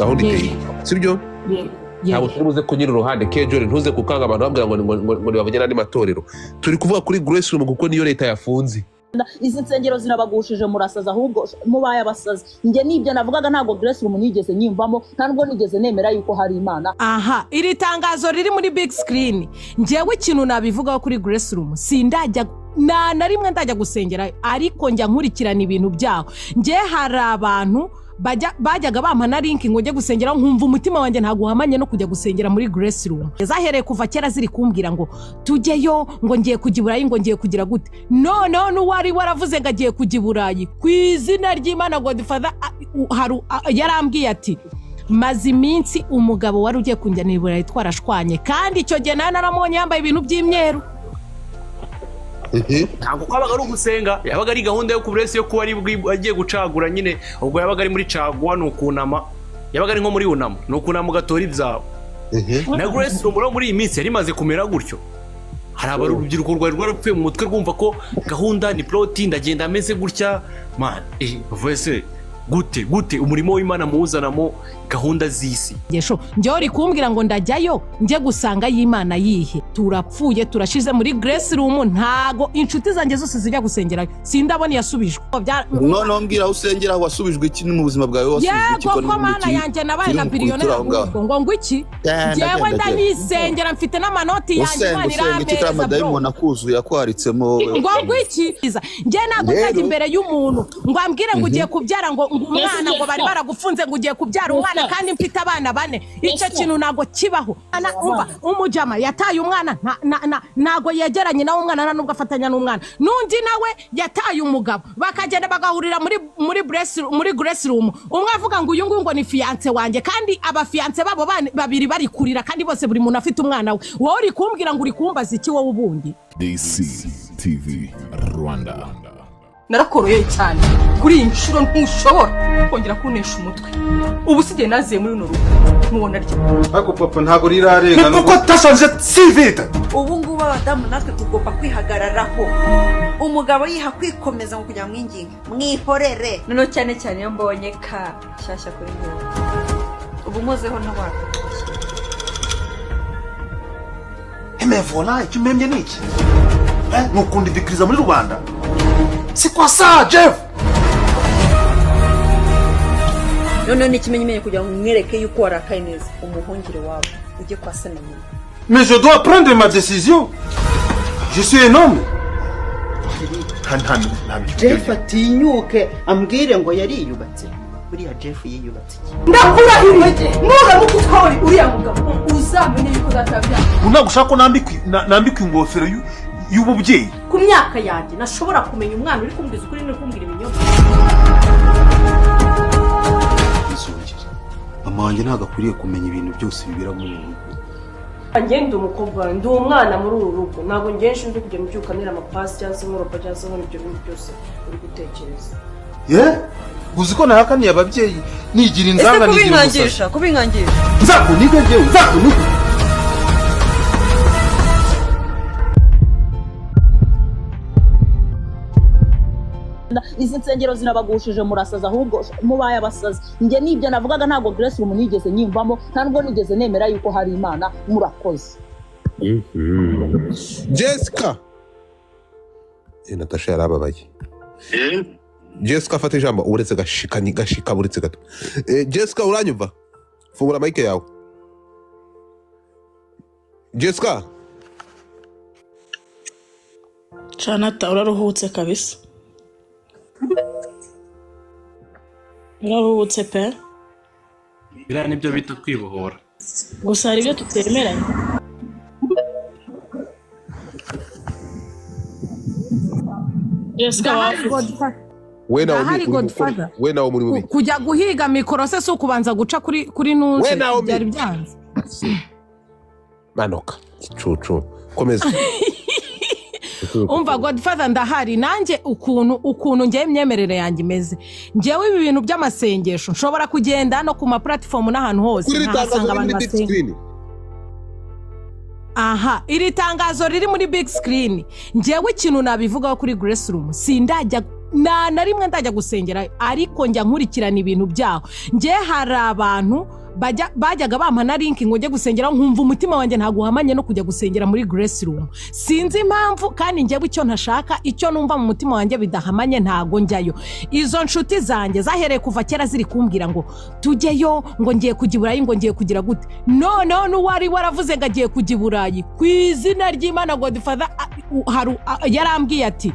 Gahunda iteye, sibyo? Yego. Ntabwo turi buze kunyura uruhande. Kejori, ntuze gukanga abantu bambwira ngo nibavuge n'andi matorero. Turi kuvuga kuri Grace Room kuko niyo leta yafunze. Izi nsengero zirabagushije, murasaza, ahubwo mubaye abasazi. Njye nibyo navugaga, ntabwo Grace Room nigeze nyimvamo, nta nubwo nigeze nemera yuko hari Imana. Aha, iri tangazo riri muri big screen, njyewe ikintu nabivugaho kuri Grace Room, sindajya nta na rimwe ndajya gusengerayo, ariko njya nkurikirana ibintu byaho. Njye hari abantu bajyaga bampa na link ngo njye gusengera, nkumva umutima wanjye ntabwo uhamanye no kujya gusengera muri Grace Room. Zahereye kuva kera ziri kumbwira ngo tujyeyo, ngo ngiye kujya i Burayi, ngo ngiye kugira gute. Noneho n'uwari waravuze ngo agiye kujya i Burayi, ku izina ry'Imana, Godfather, yarambwiye ati maze iminsi umugabo wari ugiye kunjyana i Burayi twarashwanye, kandi icyo gihe nawe naramubonye yambaye ibintu by'imyeru. Ntabwo kwabaga ari ugusenga, yabaga ari gahunda yo kuburesi yo kuba ari agiye gucagura nyine. Ubwo yabaga ari muri caguwa, ni ukunama, yabaga ari nko muri unama, ni ukunama ugatora ibyawe. Na Grace Room rero muri iyi minsi yari imaze kumera gutyo. Hari abari urubyiruko rwari rwarapfuye mu mutwe, rwumva ko gahunda ni ploti, ndagenda ameze gutya man. Bavuye se gute gute umurimo w'Imana muwuzanamo gahunda z'isi? Gesho njyewe uri kumbwira ngo ndajyayo njye gusanga y'Imana yihe? Turapfuye, turashize muri Grace Room. Ntago inshuti zanjye zose zijya gusengerayo, sindabona iyasubijwe. Noneho mbwira aho usengera wasubijwe iki mu buzima bwawe, wasubijwe iki? Yego ko Mana yanjye, nabaye na biliyoneri ahubwo ngo iki? Genda, Njyewe genda, genda. ndayisengera, mfite n'amanoti yanjye. Usenga Imana usenga iki kariya irampereza, bro. Amadayimoni akuzuye akwaritsemo. Ngo iki? Njye ntabwo Rero- nzajya imbere y'umuntu ngo ambwire ngo ugiye kubyara, ngo umwana, ngo bari baragufunze, ngo ugiye kubyara umwana kandi mfite abana bane. Icyo kintu ntabwo kibaho. Umva, umujama yataye umwana, ntabwo yegeranye nawe umwana, nta nubwo afatanya n'umwana. N'undi nawe yataye umugabo, bakagenda bagahurira muri Grace Room, umwe avuga ngo uyu nguyu ngo ni fiancé wanjye, kandi abafiancé babo babiri bari kurira, kandi bose buri muntu afite umwana we. Wowe uri kumbwira ngo uri kumbaza iki wowe ubundi? DCTV Rwanda. Narakoroye cyane kuri iyi nshuro, ntushobora kongera kuntesha umutwe. Ubu usigaye naziye muri runo rugo ntubona rya. Ariko papa, ntabwo rirarenga. Mais pourquoi t'as changé si vite? Ubu ngubu abadamu natwe tugomba kwihagararaho. Umugabo yiha kwikomeza ngo kugira ngo mwinginge, mwihorere. Noneho cyane cyane iyo mbonye ka nshyashya kuri njyewe, ubu nkozeho n'abantu. Mais voilà, icyo umpembye ni iki? Eh, ni ukundidikiriza muri rubanda? C'est quoi ça, Jeff? Noneho n'ikimenyimenyi kugira ngo umwereke yuko warakaye neza, umuhungire wawe ujye kwa se na nyina. Mais je dois prendre ma décision, je suis un homme. Nta mikino. Jeff atinyuke ambwire ngo yariyubatse. Buriya Jeff yiyubatse iki? Ndakurahiriye, nuramuka utwaye uriya mugabo uzamenye yuko databyara. Ubu ntabwo ushaka ko nambikwa ingofero y'ububyeyi. Ku myaka yanjye nashobora kumenya umwana uri kumbwiza ukuri n'uri kumbwira ibinyoma. Bizongere, mama wanjye ntabwo akwiriye kumenya ibintu byose bibera muri uru rugo. Njye ndi umukobwa, ndi umwana muri uru rugo. Ntabwo njye nshinzwe kujya mbyuka ntera amapasi cyangwa se nkoropa cyangwa se nkora ibyo bintu byose uri gutekereza. Ye, uzi ko nahakaniye ababyeyi nigira Ese inzanga, nigira umusazi? kubinkangisha, kubinkangisha. Nzakunige njyewe, nzakunige. Izi nsengero zirabagushije, murasaza, ahubwo mubaye abasazi. Njye nibyo navugaga, ntabwo Grace Room nigeze nyimvamo, nta nubwo nigeze nemera yuko hari Imana. Murakoze. Jessica. Natasha yarababaye. Jessica, afata ijambo. Uretse gashika ni gashika, uretse gato. Jessica, uranyumva? Fungura mic yawe, Jessica. Canata, uraruhutse kabisa, uraruhutse pe. Biriya nibyo bita kwibohora. Gusa hari ibyo tutemeranya. Jessica. Ndahari. Wavuze. Godfather. We nawe Ndahari. uri gukora. Godfather. We nawe muri mubi. Kujya guhiga mikoro se si ukubanza guca kuri nuze? We Naomi. Byari byanze. Manuka gicucu, komeza. Umva Godfather, ndahari nanjye. Ukuntu ngewe imyemerere yanjye imeze, ngewe ibi bintu by'amasengesho nshobora kugenda no ku ma platform n'ahantu hose Kuri iri tangazo nkahasanga riri abantu muri big basenga. screen. Aha, iri tangazo riri muri big screen, ngewe ikintu nabivugaho kuri Grace Room, sindajya Nta na rimwe ndajya gusengerayo, ariko njya nkurikirana ibintu byaho. Njye hari abantu bajyaga bampa na link ngo njye gusengera, nkumva umutima wanjye ntabwo uhamanye no kujya gusengera muri Grace Room. Sinzi impamvu, kandi njyewe icyo ntashaka, icyo numva mu mutima wanjye bidahamanye, ntabwo njyayo. Izo nshuti zanjye zahereye kuva kera ziri kumbwira ngo tujyeyo, ngo ngiye kujya i Burayi, ngo ngiye kugira gute. Noneho n'uwari waravuze ngo agiye kujya i Burayi, ku izina ry'Imana, Godfather, yarambwiye ati: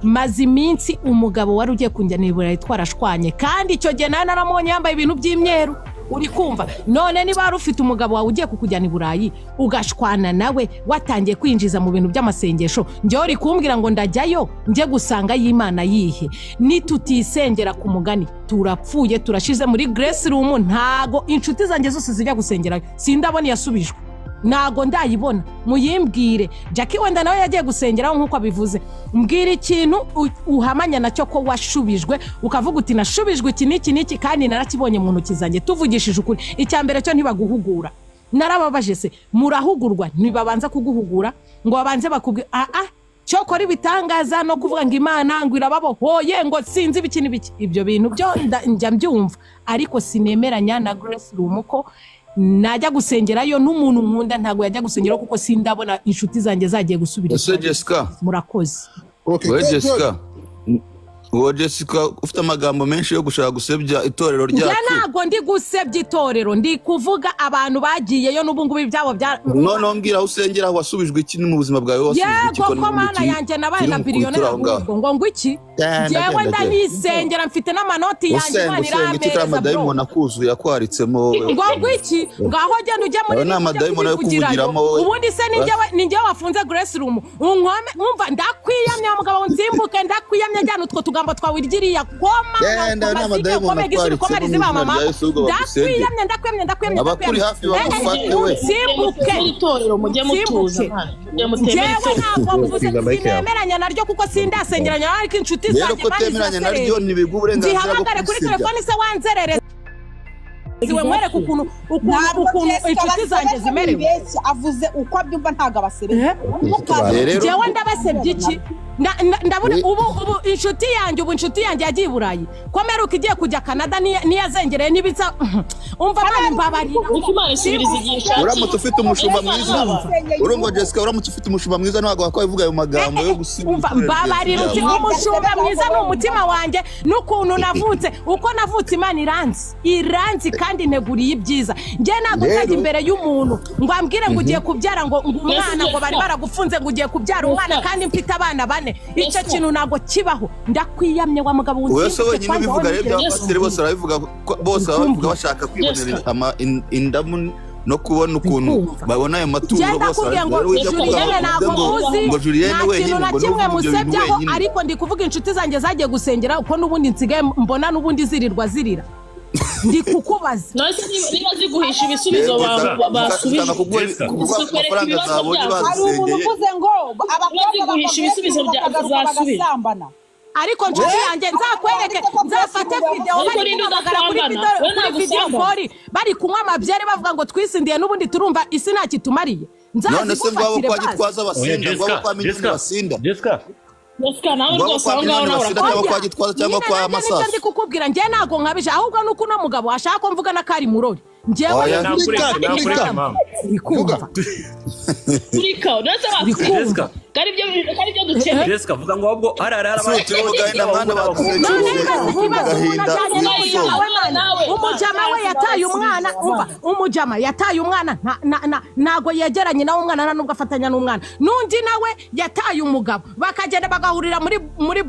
"Maze iminsi umugabo wari ugiye kunjyana i Burayi twarashwanye." Kandi icyo gihe nawe naramubonye yambaye ibintu by'imyeru. Uri kumva? None niba wari ufite umugabo wawe ugiye kukujyana i Burayi, ugashwana nawe, watangiye kwinjiza mu bintu by'amasengesho, njyewe uri kumbwira ngo ndajyayo njye gusanga y'Imana yihe? Nitutisengera, ku mugani turapfuye, turashize. Muri Grace Room ntago inshuti zanjye zose zijya gusengerayo, sindabona iyasubijwe, ntago ndayibona. Muyimbwire. Jackie wenda nawe yagiye gusengeraho nk'uko abivuze. Mbwira ikintu uhamanya nacyo ko washubijwe, ukavuga uti: "Nashubijwe iki n'iki n'iki, kandi narakibonye mu ntoki zanjye." Tuvugishije ukuri, icya mbere cyo ntibaguhugura. Narababaje se, murahugurwa? Ntibabanza kuguhugura ngo babanze bakubwire cyokora ibitangaza no kuvuga ngo Imana ngo irababohoye, ngo sinzi ibiki n'ibiki. Ibyo bintu byo njya mbyumva, ariko sinemeranya na Grace Room ko najya gusengerayo. N'umuntu nkunda ntabwo yajya gusengerayo, kuko sindabona inshuti zanjye zagiye gusubira. Ese Jessica? Murakoze. Wowe Jessica, uwo Jessica ufite amagambo menshi yo gushaka gusebya itorero Njye ryacu. ntabwo ndi gusebya itorero, ndi kuvuga abantu bagiyeyo n'ubu ngubu ibyabo bya Noneho mbwira aho usengera, aho wasubijwe iki mu buzima bwawe? Wasubijwe iki Yego ko ko n'ubundi Mana yanjye, nabaye kiri na mu biliyoneri. kubitura aho ngaho? Ahubwo ngo iki? Genda, Njyewe genda, genda. ndanisengera, mfite n'amanoti yanjye. Usenga Imana usenga iki? Kari irampereza, bro. Amadayimoni akuzuye akwaritsemo wowe. Ngo iki? Ngaho genda ujye muri Ayo ni amadayimoni yo kubivugirayo. kuvugiramo wowe. Ubundi se ni njyewe wafunze Grace Room? Unkwame, umva, ndakwiyamye mugabo, nsimbuke, ndakwiyamye. Jyana utwo tugambo twawe iryiriya koma. Genda, ayo ni amadayimoni akwaritsemo mu izina rya Yesu, ubwo bagusengere. Ndakwiyamye, ndakwiyamye, ndakwiyamye. Abakuri hafi bagufate we. Nsimbuke. Mutemere itorero, mujye mutuza mwana. Mujye mutemera Njyewe itorero. ntabwo mvuze, Kinga mic yawe. sinemeranya naryo kuko sindasengeranya, ariko inshuti Rero zanjye ko mani utemeranya naryo ziraserera. ntibiguha uburenganzira bwo Nzihamagare kuri kurisebya. telefoni se wanzerere ziwe, nkwereke ukuntu ukuntu Ntabwo ukuntu Jessica inshuti zanjye abasebeje, zimerewe. ntibeshye, avuze uko abyumva, ntabwo abasebeje. Rero Njyewe ndabasebye iki? Ndabona ubu inshuti yanjye, ubu inshuti yanjye yagiye i Burayi, ko mperuka igiye kujya Canada, niyazengereye n'ibisa. Umva mani, mbabarira. Ariko Imana isubiriza igihe ishakiye. Uramutse ufite umushumba mwiza, Usengeye. Urumva Jessica, uramutse ufite umushumba mwiza ntabwo wakwaye uvuga ayo magambo yo gusebya Umva, itorero mbabarira uti ryawe. umushumba mwiza ni umutima wanjye n'ukuntu navutse, uko navutse. Imana iranzi, iranzi kandi integuriye ibyiza. Njye ntabwo Rero- nzajya imbere y'umuntu ngo ambwire ngo ugiye kubyara, ngo umwana, ngo bari baragufunze, ngo ugiye kubyara umwana, kandi mfite abana bane. Icyo kintu ntabwo kibaho. Ndakwiyamye wa mugabo. Wowe se unsimbuke wenyine kwanza. ubivuga Wowe rero, by'abapasiteri bose barabivuga bose baba babivuga bashaka kwibonera indamu no kubona ukuntu Ndikumva. babona ayo maturo. Genda Bose kubwira ngo barabivuga. Rero ujya kuvuga Julienne ngo ntabwo muzi, ngo Julienne nta kintu wenyine, na ngo kimwe n'uvuga ibyo bintu musebyaho, wenyine. ariko ndi kuvuga inshuti zanjye zagiye gusengera, uko n'ubundi nsigaye mbona n'ubundi zirirwa zirira. Ndi kukubaza. None se niba ziguhisha ibisubizo basubije, zitanga kuguha kuguha zikwereka amafaranga ibibazo zabonye byazo. Hari umuntu bazisengeye. uvuze ngo abakobwa ziguhisha ibisubizo bakagaruka zasubije. bagasambana. Ariko nshuti yanjye, nzakwereke, nzafate video Ariko bari ninde kumpamagara kuri udasambana? video, We kuri ntabwo video usambana. call, bari kunywa amabyeri bavuga ngo twisindiye n'ubundi turumva isi nta kitumariye. None se ngo abo Nzazigufatire kwa basi. Gitwaza Oya, basinda, ngo abo Jessica, kwa Mignonne Jessica, basinda, Jessica. Jessica, nawe ngo abo rwose kwa aho ngaho Mignonne nawe basinda cyangwa urakoze. kwa Gitwaza cyangwa Nyine kwa nanjye nicyo Masasu. ndi kukubwira, njye ntabwo nkabije, ahubwo nuko uno mugabo ashaka ko mvuga n'akari murori. Njyewe Oya. Nakureke, nakureke mama. Urikumva? Turika uretse Urikumva? Jessica. Kari ibyo dukeneye. Jessica, vuga ngo ahubwo hari Si turi mu gahinda mwana, None badusekeje ibaze ikibazo umuntu agahinda ajyanye n'umujama we mana. Umujama we yataye umwana. Umva, umujama yataye umwana, ntago yegeranye nawe umwana, nta nubwo afatanya n'umwana. N'undi nawe yataye umugabo, bakagenda bagahurira muri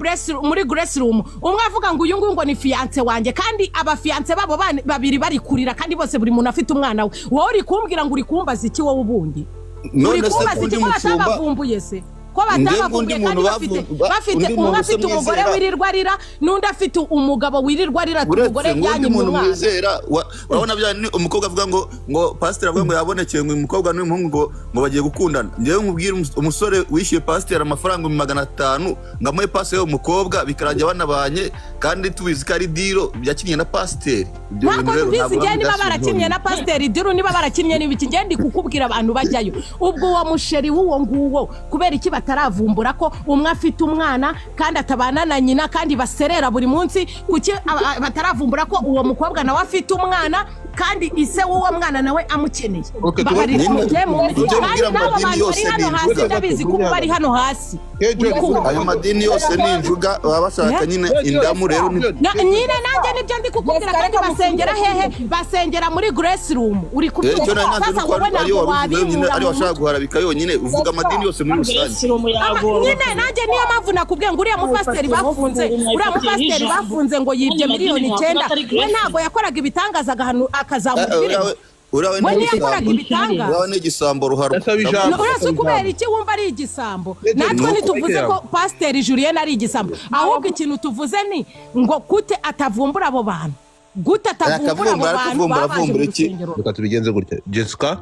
Grace Room, umwe avuga ngo uyu nguyu ngo ni fiancé wanjye, kandi abafiancé babo babiri bari kurira, kandi bose buri muntu afite umwana we. Wowe uri kumbwira ngo uri kumbaza iki? Wowe ubundi None uri se kumbaza undi iki ko mushumba batabavumbuye se, ko Nde ngo batabavumbuye undi kandi muntu bafite bafite undi umwe muntu se afite umugore mwizera? wirirwa arira, n'undi afite umugabo wirirwa arira, ati Uretse umugore ngo undi yanyimye muntu umwana. mwizera urabona bya ni umukobwa avuga ngo pasiteri avuga ngo yabonekeye, ngo uyu mukobwa n'uyu muhungu ngo bagiye gukundana. Njyewe nkubwire, umusore wishyuye pasiteri amafaranga 500,000 ngo amuhe pasi y'uwo mukobwa, bikarangira banabanye, kandi tubizi ko ari deal yakinnye na pasiteri. Ibyo Ntabwo bintu rero mbizi. ntabwo Njye niba byasubira barakinnye na pasiteri deal, niba barakinnye n'ibiki, njye ndi kukubwira abantu bajyayo. Ubwo uwo musheri w'uwo nguwo, kubera iki bataravumbura ko umwe afite umwana kandi atabana na nyina kandi baserera buri munsi? Kuki bataravumbura ko uwo mukobwa nawe afite umwana kandi ise w'uwo mwana nawe amukeneye? Okay, Bahari nyine- mujye mu- ibyo kandi mubwira mu n'abo madini bantu bari yose hano ni hasi injuga. ndabizi ko ubu bari hano hasi. Uri kumva? Ayo madini yose ni injuga, baba bashaka nyine indamu rero Nyine nanjye nibyo ndi kukubwira. Kandi basengera hehe? Basengera muri Grace Room, uri Eh, icyo kubyumva? nari nanze Sasa nuko wowe ariyo ntabwo wari uvuze yonyine wabimura ariyo mu washaka mutwe. guharabika yonyine, uvuga amadini yose muri rusange. Grace Room yagorwa. Nyine nanjye niyo mpamvu nakubwiye ngo uriya mupasiteri bafunze, uriya mupasiteri bafunze ngo yibye miliyoni 9, we ntabwo yakoraga ibitangaza agahanu akazamura ibirego? Uriya we We ni ntiyakoraga igisambo. ibitangaza. Uriya we ni igisambo ruharwa. Ndasaba ijambo. Uretse kubera iki wumva ari igisambo? Natwe Nuko- ntituvuze ko pasiteri Julien ari igisambo, ahubwo ikintu tuvuze ni ngo gute atavumbura abo bantu, gute atavumbura abo Akavumbura, bantu akavumbura, babaje mu avumbura iki? rusengero. Reka tubigenze gutya. Jessica,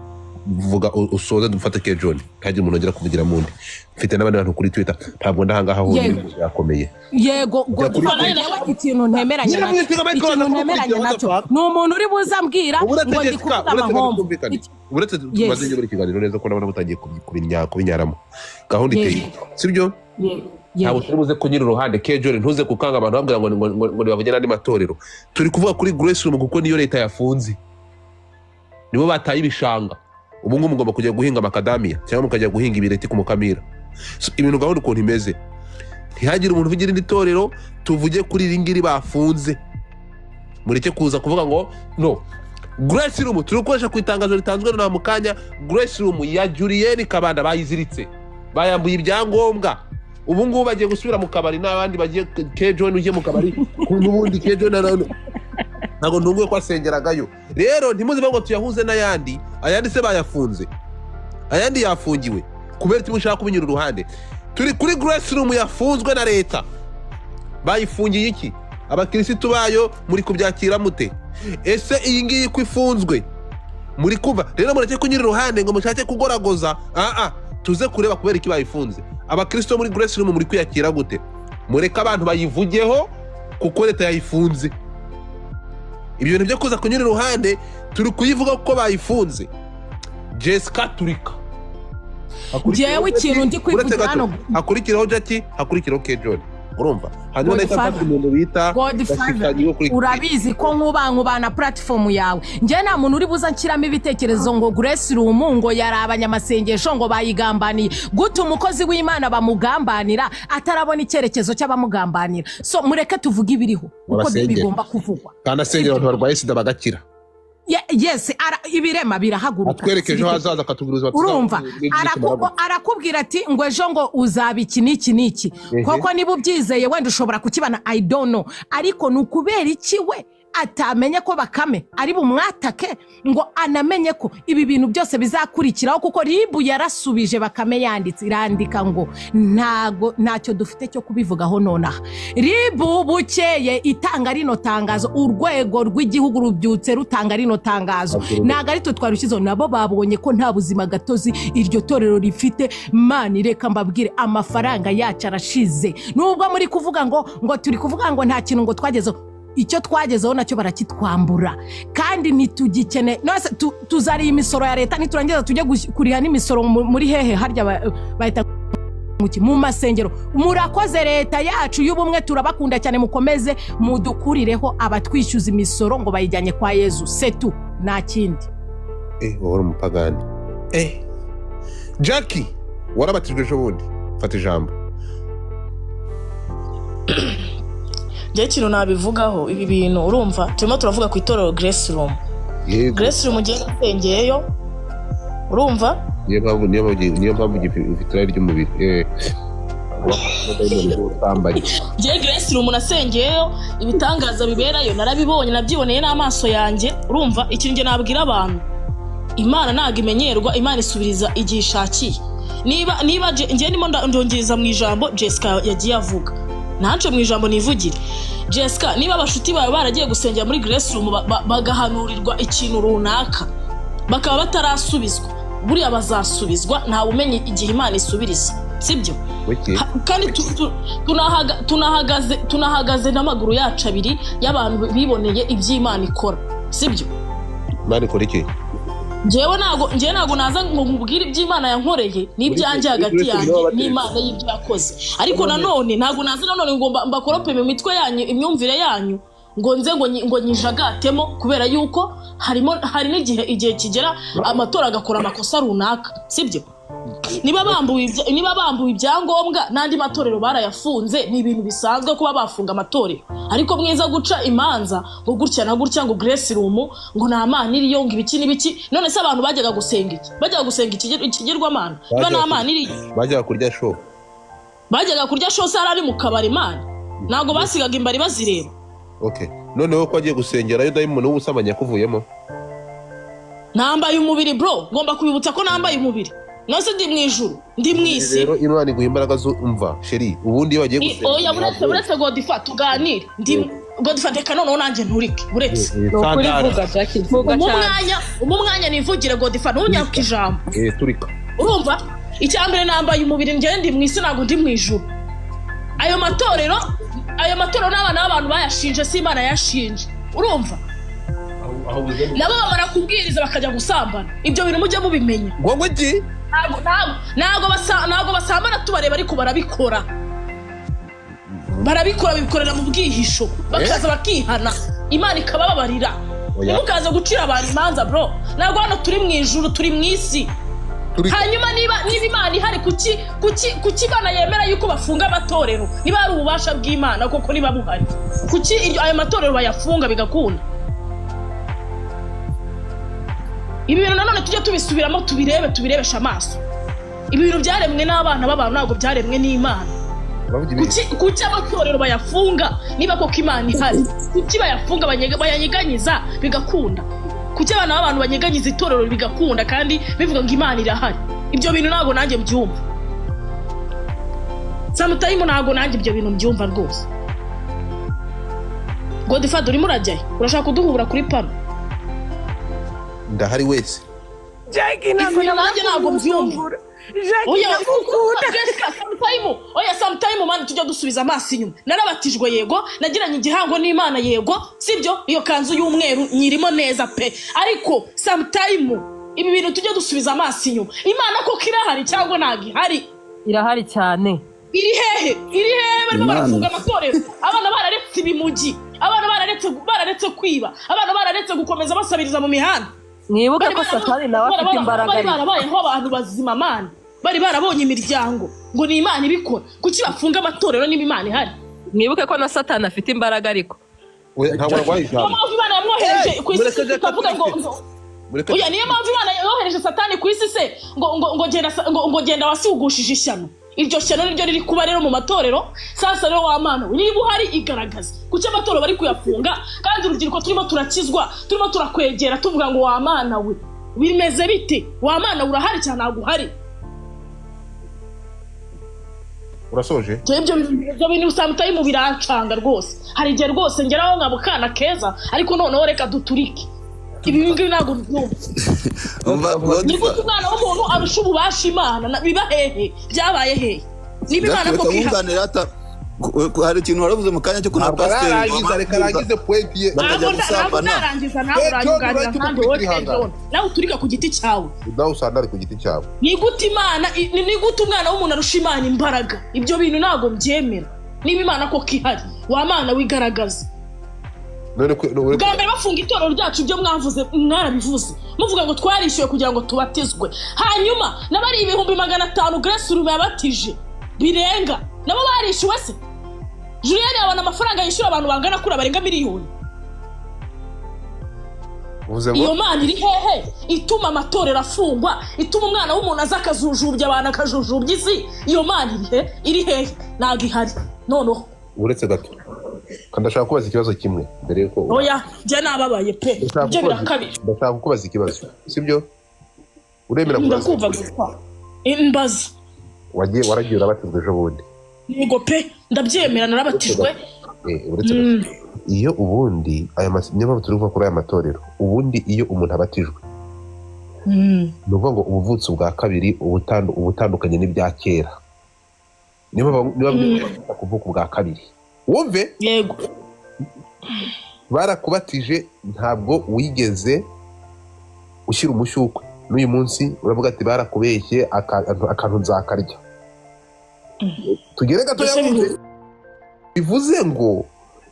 vuga usoze, dufate ke John, ntihagire umuntu ongera kuvugira mu ndi. Mfite n'abandi bantu kuri Twitter, ntabwo ndahangaha honyine. Yego. Byakomeye. Yego. Jya kuri Godfather, Twitter. njyewe ikintu ntemeranya Nyine nacyo, mwitega Michael ikintu aza ntemeranya kugukurikira, nacyo what the fuck? ni umuntu uri buze ambwira Uretse ngo ndi Jessica, kuvuga uretse amahombo. twumvikane, uretse Yes. tumaze nyobora ikiganiro neza ko ndabona mutangiye kubinyaramo gahunda iteye Yego. sibyo? Yego. Ntabwo turi buze kunyura uruhande. Kejori, ntuze gukanga abantu babwira ngo nibavuge n'andi matorero. Turi kuvuga kuri Grace Room kuko niyo leta yafunze, nibo bataye ibishanga. Ubu ngubu mugomba kujya guhinga makadamiya cyangwa mukajya guhinga ibireti ku Mukamira. So, ibintu gahunda ukuntu imeze, ntihagire umuntu uvugira indi torero, tuvuge kuri iri ngiri bafunze. Mureke kuza kuvuga ngo no Grace Room turi gukoresha ku itangazo ritanzwe na mu kanya. Grace Room ya Julienne Kabanda bayiziritse, bayambuye ibyangombwa. Ubu ngubu bagiye gusubira mu kabari n'abandi bagiye. Ke John ugiye mu kabari n'ubundi. Ke John ntabwo ntunguye ko asengeragayo. Rero ntimuze ngo tuyahuze n'ayandi. Ayandi se bayafunze, ayandi yafungiwe kubera iki mushaka kubinyura uruhande? Turi kuri Grace Room yafunzwe na leta. Bayifungiye iki? Abakirisitu bayo muri kubyakira mute? Ese iyi ngiyi ko ifunzwe muri kumva? Rero mureke kunyura iruhande ngo mushake kugoragoza. Aa, tuze kureba kubera iki bayifunze. Abakristo muri Grace Room muri kwiyakira gute? Mureke abantu bayivugeho kuko leta yayifunze. Ibyo bintu byo kuza kunyura iruhande, turi kuyivuga kuko bayifunze. Jessica, turika. Njyewe ikintu ndi Uretse kwivugira gato, hano hakurikiraho Jackie, hakurikiraho K John, urumva? Hanyuma nahita Godfather. mfata umuntu bita Godfather, Gashikanyi wo kuri urabizi ko nkubana platform yawe, njye nta muntu uri buza nshyiramo ibitekerezo ngo Grace Room ngo yari abanyamasengesho ngo bayigambaniye. Gute umukozi w'Imana bamugambanira atarabona icyerekezo cy'abamugambanira? So mureke tuvuge ibiriho uko Babasengere. bigomba kuvugwa. Kandi asengera abantu barwaye sida bagakira. Yes, ibirema birahaguruka. Atwereke ejo hazaza, akatubwira ubuzima Urumva, arakubwira ati ngo ejo ngo uzaba iki n'iki n'iki. Koko niba ubyizeye wenda ushobora kukibana, I don't know. Ariko ni ukubera iki we atamenye ko Bakame ari bumwatake, ngo anamenye ko ibi bintu byose bizakurikiraho? Kuko RIB yarasubije Bakame, yanditse irandika ngo ntago ntacyo dufite cyo kubivugaho nonaha. RIB bukeye itanga rino tangazo, urwego rw'igihugu rubyutse rutanga rino tangazo. Ntabwo ari twe twarushyizeho, nabo babonye ko nta buzima gatozi iryo torero rifite. Mani, reka mbabwire, amafaranga yacu arashize. Nubwo muri kuvuga ngo turi kuvuga ngo nta kintu ngo twagezeho, icyo twagezeho nacyo barakitwambura kandi ntitugikene. None tuzariye imisoro ya leta, niturangiza tujye kuriha n'imisoro muri hehe harya bahita mu masengero. Murakoze leta yacu y'ubumwe, turabakunda cyane, mukomeze mudukurireho abatwishyuza imisoro ngo bayijyanye kwa Yezu setu, nta kindi. Wowe uri umupagani. Jackie, warabatijwe ejo bundi, fata ijambo. Njyewe ikintu nabivugaho ibi bintu, urumva turimo turavuga ku itorero Grace Room. Yego. Grace Room ugiye nasengeyeyo, urumva? Niyo mpamvu ufite irari ry'umubiri, ubusambanyi. Njyewe Grace Room nasengeyeyo, ibitangaza biberayo narabibonye, nabyiboneye n'amaso yanjye. Urumva, ikintu njye nabwira abantu, Imana ntabwo imenyerwa, Imana isubiriza igihe ishakiye. Niba njye ndimo ndongereza mu ijambo Jessica yagiye avuga, ntance mu ijambo nivugire. Jessica, niba abashuti bawe baragiye gusengera muri Grace Room bagahanurirwa ikintu runaka bakaba batarasubizwa, buriya bazasubizwa, ntawe umenya igihe Imana isubiriza, sibyo? Kandi tunahagaze n'amaguru yacu abiri y'abantu biboneye iby'Imana ikora, sibyo? Imana ikora iki? Njyewe ntabwo naza ngo nkubwire iby'Imana yankoreye n'ibyanjye hagati Muri- yanjye muri- n'Imana y'ibyo yakoze, ariko nanone ntabwo naza nanone ngo mbakorope mu mitwe yanyu, imyumvire yanyu, ngo nze ngo nyijagatemo, kubera yuko hari n'igihe igihe kigera amatora agakora amakosa runaka, sibyo? Niba bambuwe ibyangombwa n'andi matorero barayafunze, ni ibintu bisanzwe kuba bafunga amatorero. Ariko mwiza guca imanza ngo gutya na gutya, ngo Grace Room ngo nta Mana iriyo, ngo ibiki n'ibiki. None se abantu bajyaga gusenga iki? Bajyaga gusenga ikigirwamana niba nta Mana iriyo? Bajyaga kurya show. Bajyaga kurya show se? Ari mu kabari, Imana ntabwo basigaga imbari bazireba. Okay, noneho ko agiye gusengerayo, dayimoni w'ubusambanyi yakuvuyemo? Nambaye umubiri, bro. Ngomba kubibutsa ko nambaye umubiri. Nose ndi mu ijuru, ndi mu isi? Rero Imana iguha imbaraga zo, umva chérie, ubundi iyo wagiye gusenga Oya, buretse godifa, tuganire. Ndi godifa, reka noneho nanjye nturike, buretse. Ni ukuri, vuga, Jackie, vuga Mu cyane. mwanya, mu mwanya nivugire, godifa, ntunyake ijambo. Turika. Urumva, icya mbere, nambaye umubiri. Njyewe ndi mu isi, ntabwo ndi mu ijuru. Ayo matorero n'abana b'abantu bayashinje, si Imana yashinje, urumva? Nabo bamara kubwiriza bakajya gusambana. Ibyo bintu mujye mubimenya. Ngo iki? Ntabwo basambana tubareba, ariko barabikora, barabikora, bikorera mu bwihisho, bakaza bakihana, Imana ikabababarira. Oya. Ntimukaze gucira abantu imanza, bro. Ntabwo hano turi mu ijuru, turi mu isi. Hanyuma niba Imana ihari, kuki Imana yemera yuko bafunga amatorero? Niba hari ububasha bw'Imana koko, niba buhari, kuki ayo matorero bayafunga bigakunda? Ibi bintu nanone tujye tubisubiramo, tubirebe, tubirebeshe amaso. Ibi bintu byaremwe n'abana b'abantu, ntabwo byaremwe n'Imana. Uravuga ibiki? Kuki amatorero bayafunga niba koko Imana ihari? Kuki bayafunga, bayanyeganyiza bigakunda? Kuki abana b'abantu banyeganyiza itorero bigakunda kandi bivuga ngo Imana irahari? Ibyo bintu ntabwo nanjye mbyumva. Sometimes ntabwo nanjye ibyo bintu mbyumva rwose. Godfather, urimo urajyayo, urashaka kuduhura kuri pano? Ndahari wese. Jackie, ntabwo Ibintu nanjye ntabwo mbyumva. Jackie, Oya, ndagukunda. Jessica, sometime, oya, sometime, man, tujya dusubiza amaso inyuma. Narabatijwe, yego. Nagiranye igihango n'Imana, yego, sibyo? Iyo kanzu y'umweru nyirimo neza pe. Ariko sometime ibi bintu tujya dusubiza amaso inyuma. Imana koko irahari cyangwa ntabwo ihari? Irahari cyane. Iri hehe? Iri hehe? Barimo Imana. barafunga amatorero, abana bararetse ibimugi, abana bararetse kwiba, abana bararetse gukomeza basabiriza mu mihanda. Mwibuke Bari ko Satani nawe afite imbaraga. bari Ariko barabayeho abantu bazima, mana, bari barabonye imiryango ngo ni Imana ibikora. Kuki bafunga amatorero niba Imana ihari? Mwibuke ko na Satani afite imbaraga ariko. Oya, ntabwo arwaye Niyo ijambo. mpamvu Imana yamwohereje ku isi. Mureke Jackie Ikavuga ngo aturike. Mureke. Oya, niyo mpamvu Imana yohereje Satani ku isi se, ngo genda wasiugushije ishyano. Iryo shyano niryo riri kuba rero mu matorero. Sasa rero, wa Mana we, niba uhari igaragaza. Kuki amatorero bari kuyafunga kandi urubyiruko turimo turakizwa, turimo turakwegera, tuvuga ngo wa Mana we, bimeze bite? Wa Mana we, urahari cyane? Ntabwo uhari. Urasoje? Njyewe ibyo bintu sometimes birancanga rwose. Hari igihe rwose ngeraho nkaba akana keza, ariko noneho reka duturike. Ibi ngibi ntabwo mbyumva. Umva, Ni Godfa- gute umwana w'umuntu arusha ububasha Imana? Biba hehe? Byabaye hehe niba Imana Jackie, koko reka ihari? nkunganire hari ikintu waravuze mu kanya cyo kuna Ntabwo pasiteri ararangiza, reka arangize point ye. bakajya Ntabwo gusambana. ndarangiza, nawe Eh, John, uranyunganira urahita nkanjye wowe. umukubita ihangane. John, nawe uturika ku giti cyawe. Nawe usanga ari ku giti cyawe. Ni gute Imana ni gute umwana w'umuntu arusha Imana imbaraga? Ibyo bintu ntabwo mbyemera. Niba Imana koko ihari, wa Mana wigaragaza. None ko none Bwa mbere bafunga itorero ryacu, ibyo mwavuze mwarabivuze, muvuga ngo twarishyuwe kugira ngo tubatizwe. Hanyuma n'abari 500,000 Grace Room yabatije birenga, nabo barishyuwe se? Julienne yabona amafaranga yishyura abantu bangana kuri barenga miliyoni? Uvuze ngo Iyo Mana iri hehe ituma amatorero afungwa, ituma umwana w'umuntu aza akajujubya abantu, akajujubya isi? Iyo Mana iri he? Iri hehe? Ntabwo ihari noneho. Uretse gato, kandi ndashaka kubaza ikibazo kimwe mbere yuko Oya, njye nababaye pe. Ndashaka Ibyo birakabije. Ndashaka kukubaza ikibazo, sibyo? Uremera kubaza? Ndakumva gusa, imbaza. Wagiye, waragiye urabatizwa ejo bundi? Yego pe, ndabyemera, narabatijwe. Uretse gato. Iyo ubundi aya niyo mpamvu turi kuvuga kuri aya matorero. Ubundi iyo umuntu abatijwe, ni ukuvuga ngo ubuvutsi bwa kabiri, ubutandukanye n'ibya kera. Niyo mpamvu niba kuvuka ubwa kabiri, wumve. Yego. Barakubatije, ntabwo wigeze Ushyira umushyukwe n'uyu munsi uravuga ati barakubeshye, akantu nzakarya. Tugere gatoya. Ese Bivuze ngo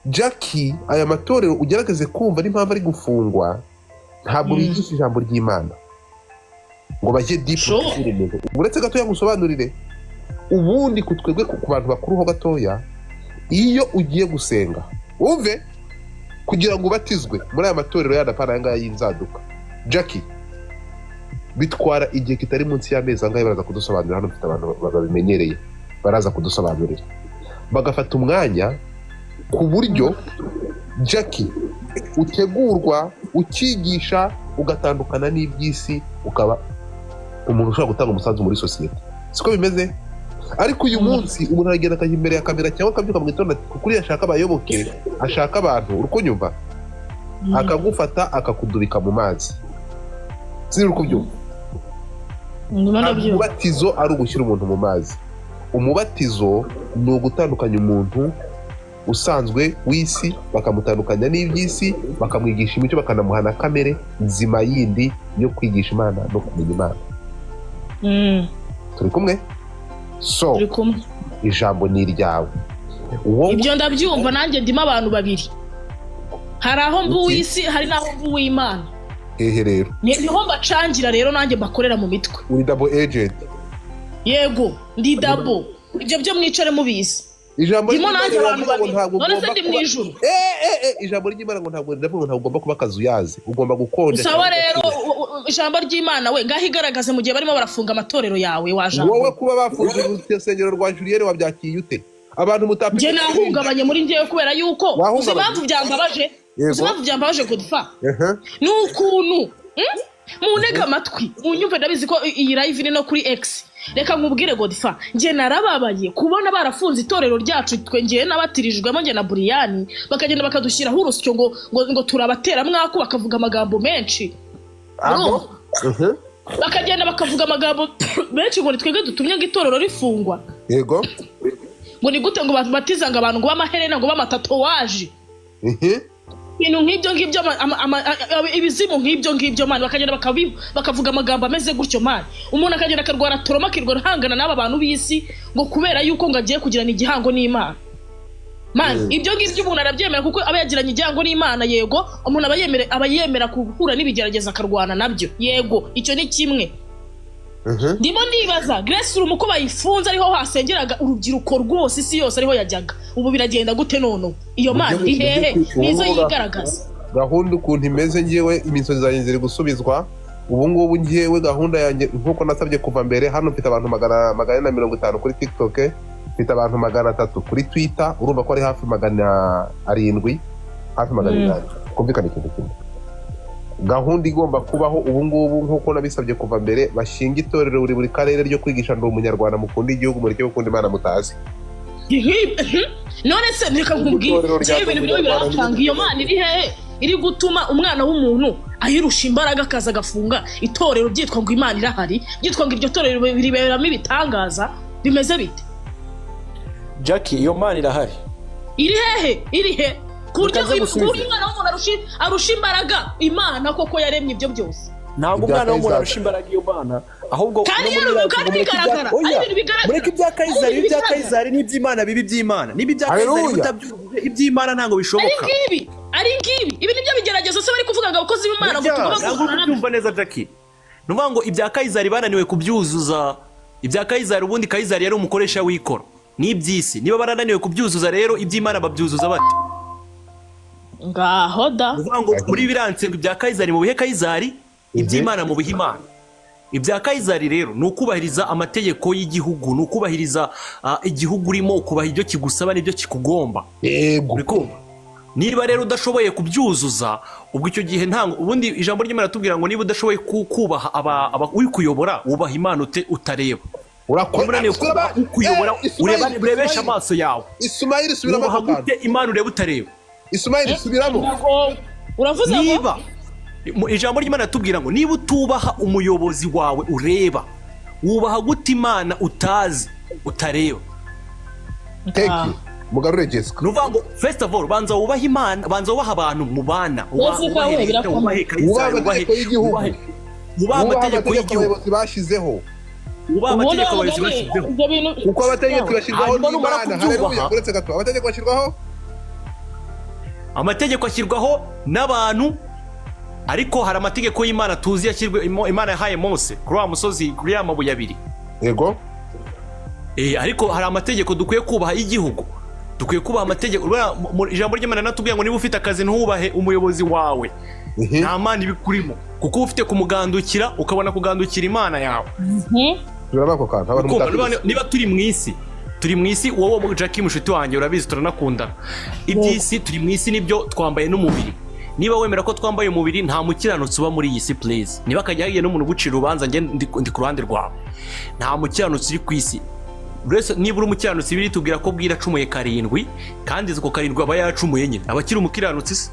Jackie, aya matorero ugerageze kumva n'impamvu ari gufungwa, ntabwo bigisha ijambo ry'Imana ngo bajye deep mu umuntu. Uretse gatoya ngusobanurire, ubundi ku twebwe, ku bantu bakuru ho gatoya, iyo ugiye gusenga, wumve, kugira ngo ubatizwe muri aya matorero yandi, apana aya ngaya y'inzaduka, Jackie, bitwara igihe kitari munsi y'amezi angahe? Baraza kudusobanurira hano, mfite abantu babimenyereye, baraza kudusobanurira. Bagafata umwanya ku buryo, Jackie, utegurwa, ukigisha, ugatandukana n'iby'isi, ukaba umuntu ushobora gutanga umusanzu muri sosiyete. Siko bimeze? Ariko uyu munsi umuntu aragenda akajya imbere ya kamera cyangwa akabyuka mu gitondo ati kuko uriya ashaka abayoboke, ashaka abantu, uri kunyumva, akagufata akakudubika mu mazi. Sinzi uri kubyumva. Ndimo ndabyumva. Umubatizo ari ugushyira umuntu mu mazi. Umubatizo ni ugutandukanya umuntu usanzwe w'isi, bakamutandukanya n'iby'isi, bakamwigisha imico, bakanamuha na kamere nzima yindi yo kwigisha Imana no kumenya Imana. Turi kumwe? So Turi kumwe. ijambo ni iryawe wowe. Ibyo ndabyumva, nanjye ndimo abantu babiri. Hari aho mba uw'isi, hari n'aho mba uw'Imana. Hehe rero? Niho mbacangira rero, nanjye mbakorera mu mitwe. Uri double agent. Yego, ndi double. Ibyo byo mwicare mubizi. Ijambo Ndimo ry'Imana nanjye abantu riravuga ngo babiri. ntabwo None se ugomba ndi mu kuba ijuru? Ijambo ry'Imana ngo ntabwo, riravuga ngo ntabwo ugomba kuba akazuyazi, ugomba gukonja Sawa. Cyangwa Rero ugashyuha. Ijambo ry'Imana we, ngaho igaragaze mu gihe barimo barafunga amatorero yawe wa jambo. Wowe kuba bafunze urusengero rwa Julienne wabyakiriye ute? Abantu mutapfa. Njye nahungabanye muri njyewe kubera yuko uzi Wahungabanye? impamvu byambabaje? Uzi impamvu byambabaje, Godfa? Ni ukuntu, Muntege amatwi munyumve, ndabizi ko iyi live iri no kuri X. Reka nkubwire, Godfa, njye narababaye kubona barafunze itorero ryacu, twe ngewe nabatirijwemo, njye na Buriyani, bakagenda bakadushyiraho urusyo ngo turabateramwaku, bakavuga amagambo menshi. Urumva? Bakagenda bakavuga amagambo menshi ngo ni twebwe dutumye ngo itorero rifungwa. Ngo ni gute ngo batizanga abantu ngo b'amaherena, ngo b'amatatouage, ibintu nk'ibyo ngibyo, ibizimu nk'ibyo ngibyo, man. Bakagenda bakavuga amagambo ameze gutyo, man. Umuntu akagenda akarwara trauma, akirwa ahangana n'aba bantu b'isi ngo kubera yuko ngo agiye kugirana igihango n'Imana, man. Ibyo ngibyo umuntu arabyemera kuko aba yagiranye igihango n'Imana. Yego, umuntu aba yemera guhura n'ibigerageza, akarwana nabyo. Yego, icyo ni kimwe. Ndimo ndibaza Grace Room uko bayifunze, ariho hasengeraga urubyiruko rwose, isi yose ariho yajyaga. Ubu biragenda gute none? Iyo mana iri hehe? Nizo yigaragaza. Gahunda ukuntu imeze, ngewe imisozi zanjye ziri gusubizwa ubu ngubu. Ngewe gahunda yanjye, nk'uko nasabye kuva mbere, hano mfite abantu 450 kuri TikTok, mfite abantu 300 kuri Twitter, urumva ko ari hafi 700, hafi 800. Kumvikana ikintu kimwe, gahunda igomba kubaho ubu ngubu, nk'uko nabisabye kuva mbere, bashinga itorero buri karere ryo kwigisha ndi umunyarwanda, mukunda igihugu, mureke gukunda Imana mutazi. None se reka nkubwire, Itorero rya njyewe ibintu birimo Umunyarwanda. birancanga. Iyo mana iri hehe iri gutuma umwana w'umuntu ayirusha imbaraga, akaza agafunga itorero, byitwa ngo Imana irahari, byitwa ngo iryo torero riberamo ibitangaza? Bimeze bite? Jackie, iyo mana irahari. Iri hehe? Iri he ku buryo Reka nze ku gusubize. buryo umwana w'umuntu arusha imbaraga Imana koko yaremye ibyo byose? Ntabwo Ibya umwana w'umuntu Kayizari. arusha imbaraga iyo mana, ahubwo Kandi no muri yari- biriya kandi mureke ibya- bigaragara, Oya, ari ibintu bigaragara. mureke ibya Kayizari Ari bibe ibya ibintu. Kayizari n'iby'Imana bibe iby'Imana. Niba ibya Kayizari Haleluya. mutabyujuje, iby'Imana ntabwo Ari bishoboka. ngibi, ari ngibi, ibi nibyo bigeragezo se bari kuvuga ngo abakozi b'Imana ngo Burya, tugomba ntabwo guhura uri nabyo? kubyumva neza, Jackie. Ni ukuvuga ngo ibya Kayizari bananiwe kubyuzuza. Ibya Kayizari, ubundi Kayizari yari umukoresha w'ikoro n'iby'isi. Niba barananiwe kubyuzuza rero, iby'Imana babyuzuza bate? Ngaho da. Ni ukuvuga ngo muri biranse ngo ibya Kayizari mu bihe Kayizari, iby'Imana mu bihe Imana. Ibya Kayizari rero ni ukubahiriza amategeko y'igihugu, ni ukubahiriza igihugu urimo, ukubaha ibyo kigusaba n'ibyo kikugomba. Yego. Uri kumva? Niba rero udashoboye kubyuzuza, ubwo icyo gihe ntabwo. Ubundi ijambo ry'Imana ratubwira ngo niba udashoboye kubaha uri kuyobora, wubaha Imana ute utareba? Urakora. Niba unaniwe kubaha ukuyobora, urebesha amaso yawe, Ismail, subiramo wubaha ako kantu. gute Imana ureba utareba? Ismail, subiramo. Uravuze ngo Niba ijambo ry'Imana ratubwira ngo niba utubaha umuyobozi wawe ureba, wubaha gute Imana utazi, utareba? Thank you. Mugarure Jessica. Ni ukuvuga ngo first of all, banza wubahe Imana, banza wubahe abantu mubana, Jessica wubahe we, leta, birakomeye. wubahe Kayizari, Wubahe wubahe amategeko y'igihugu. wubahe. Wubaha Wubaha amategeko y'igihugu. Abayobozi bashyizeho. Wubaha Ubundi amategeko abayobozi mugani, bashyizeho. Ibyo bintu Kuko abategetsi bashyirwaho Hanyuma numara n'Imana. kubyubaha- Haleluya. Uretse gato, amategeko bashyirwaho Amategeko ashyirwaho n'abantu, ariko hari amategeko y'Imana tuzi yashyirwe Imana yahaye Mose kuri wa musozi, kuri ya mabuye abiri. Yego. Ariko hari amategeko dukwiye kubaha y'igihugu, dukwiye kubaha amategeko. Urabona, ijambo ry'Imana natubwiye ngo niba ufite akazi ntubahe umuyobozi wawe, nta Mana ibikurimo, kuko uba ufite kumugandukira ukabona kugandukira Imana yawe. Turaba ako kantu abantu Ukumva, mutatuzi. niba turi mu isi, turi mu isi, wowe Jackie mushuti wanjye urabizi turanakundana, iby'isi turi mu isi nibyo, twambaye n'umubiri. Niba wemera ko twambaye umubiri, nta mukiranutsi uba muri iyi si, please. Niba akajya hagiye n'umuntu ugucira urubanza, njye ndi ku ruhande rwawe. Nta mukiranutsi uri ku isi. Uretse niba uri umukiranutsi, biri tubwira ko bwira acumuye karindwi, kandi ko karindwi aba yaracumuye nyine, aba akiri umukiranutsi. Se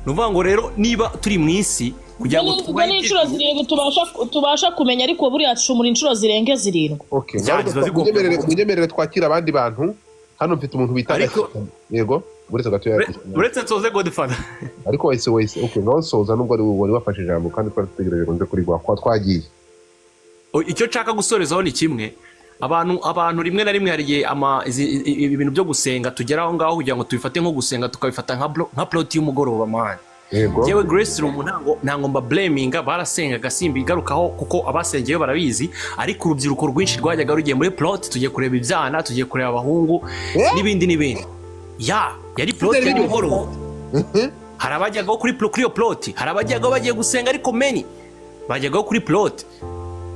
ni ukuvuga ngo rero niba turi mu isi kugira ngo Ubwo twubahe ni inshuro 7 tubasha kumenya, ariko buriya acumura inshuro zirenga 7. Okay. Bya, ziba zigomba Munyemerere twakira abandi bantu. Hano mfite umuntu bita Gashyika. Yego, uretse gato Uretse nsoze, Godfather. Ariko wahise, okay, ngaho soza, nubwo ari wowe wari wafashe ijambo kandi twari dutegereje ngo nze kuriguha kwa twagiye. Icyo nshaka gusorezaho ni kimwe. Abantu rimwe na rimwe hari igihe ibintu byo gusenga tugera aho ngaho kugira ngo tubifate nko gusenga, tukabifata nka plot y'umugoroba, man. Yewe, Grace Room ntabwo mba blaminga, barasengaga simba igarukaho kuko abasengeyo barabizi, ariko urubyiruko rwinshi rwajyaga rugiye muri plot, tugiye kureba ibyana, tugiye kureba abahungu n'ibindi n'ibindi. Ya yari plot ya nimugoroba. Hari abajyagaho kuri iyo plot, hari abajyagaho bagiye gusenga, ariko many bajyagaho kuri plot.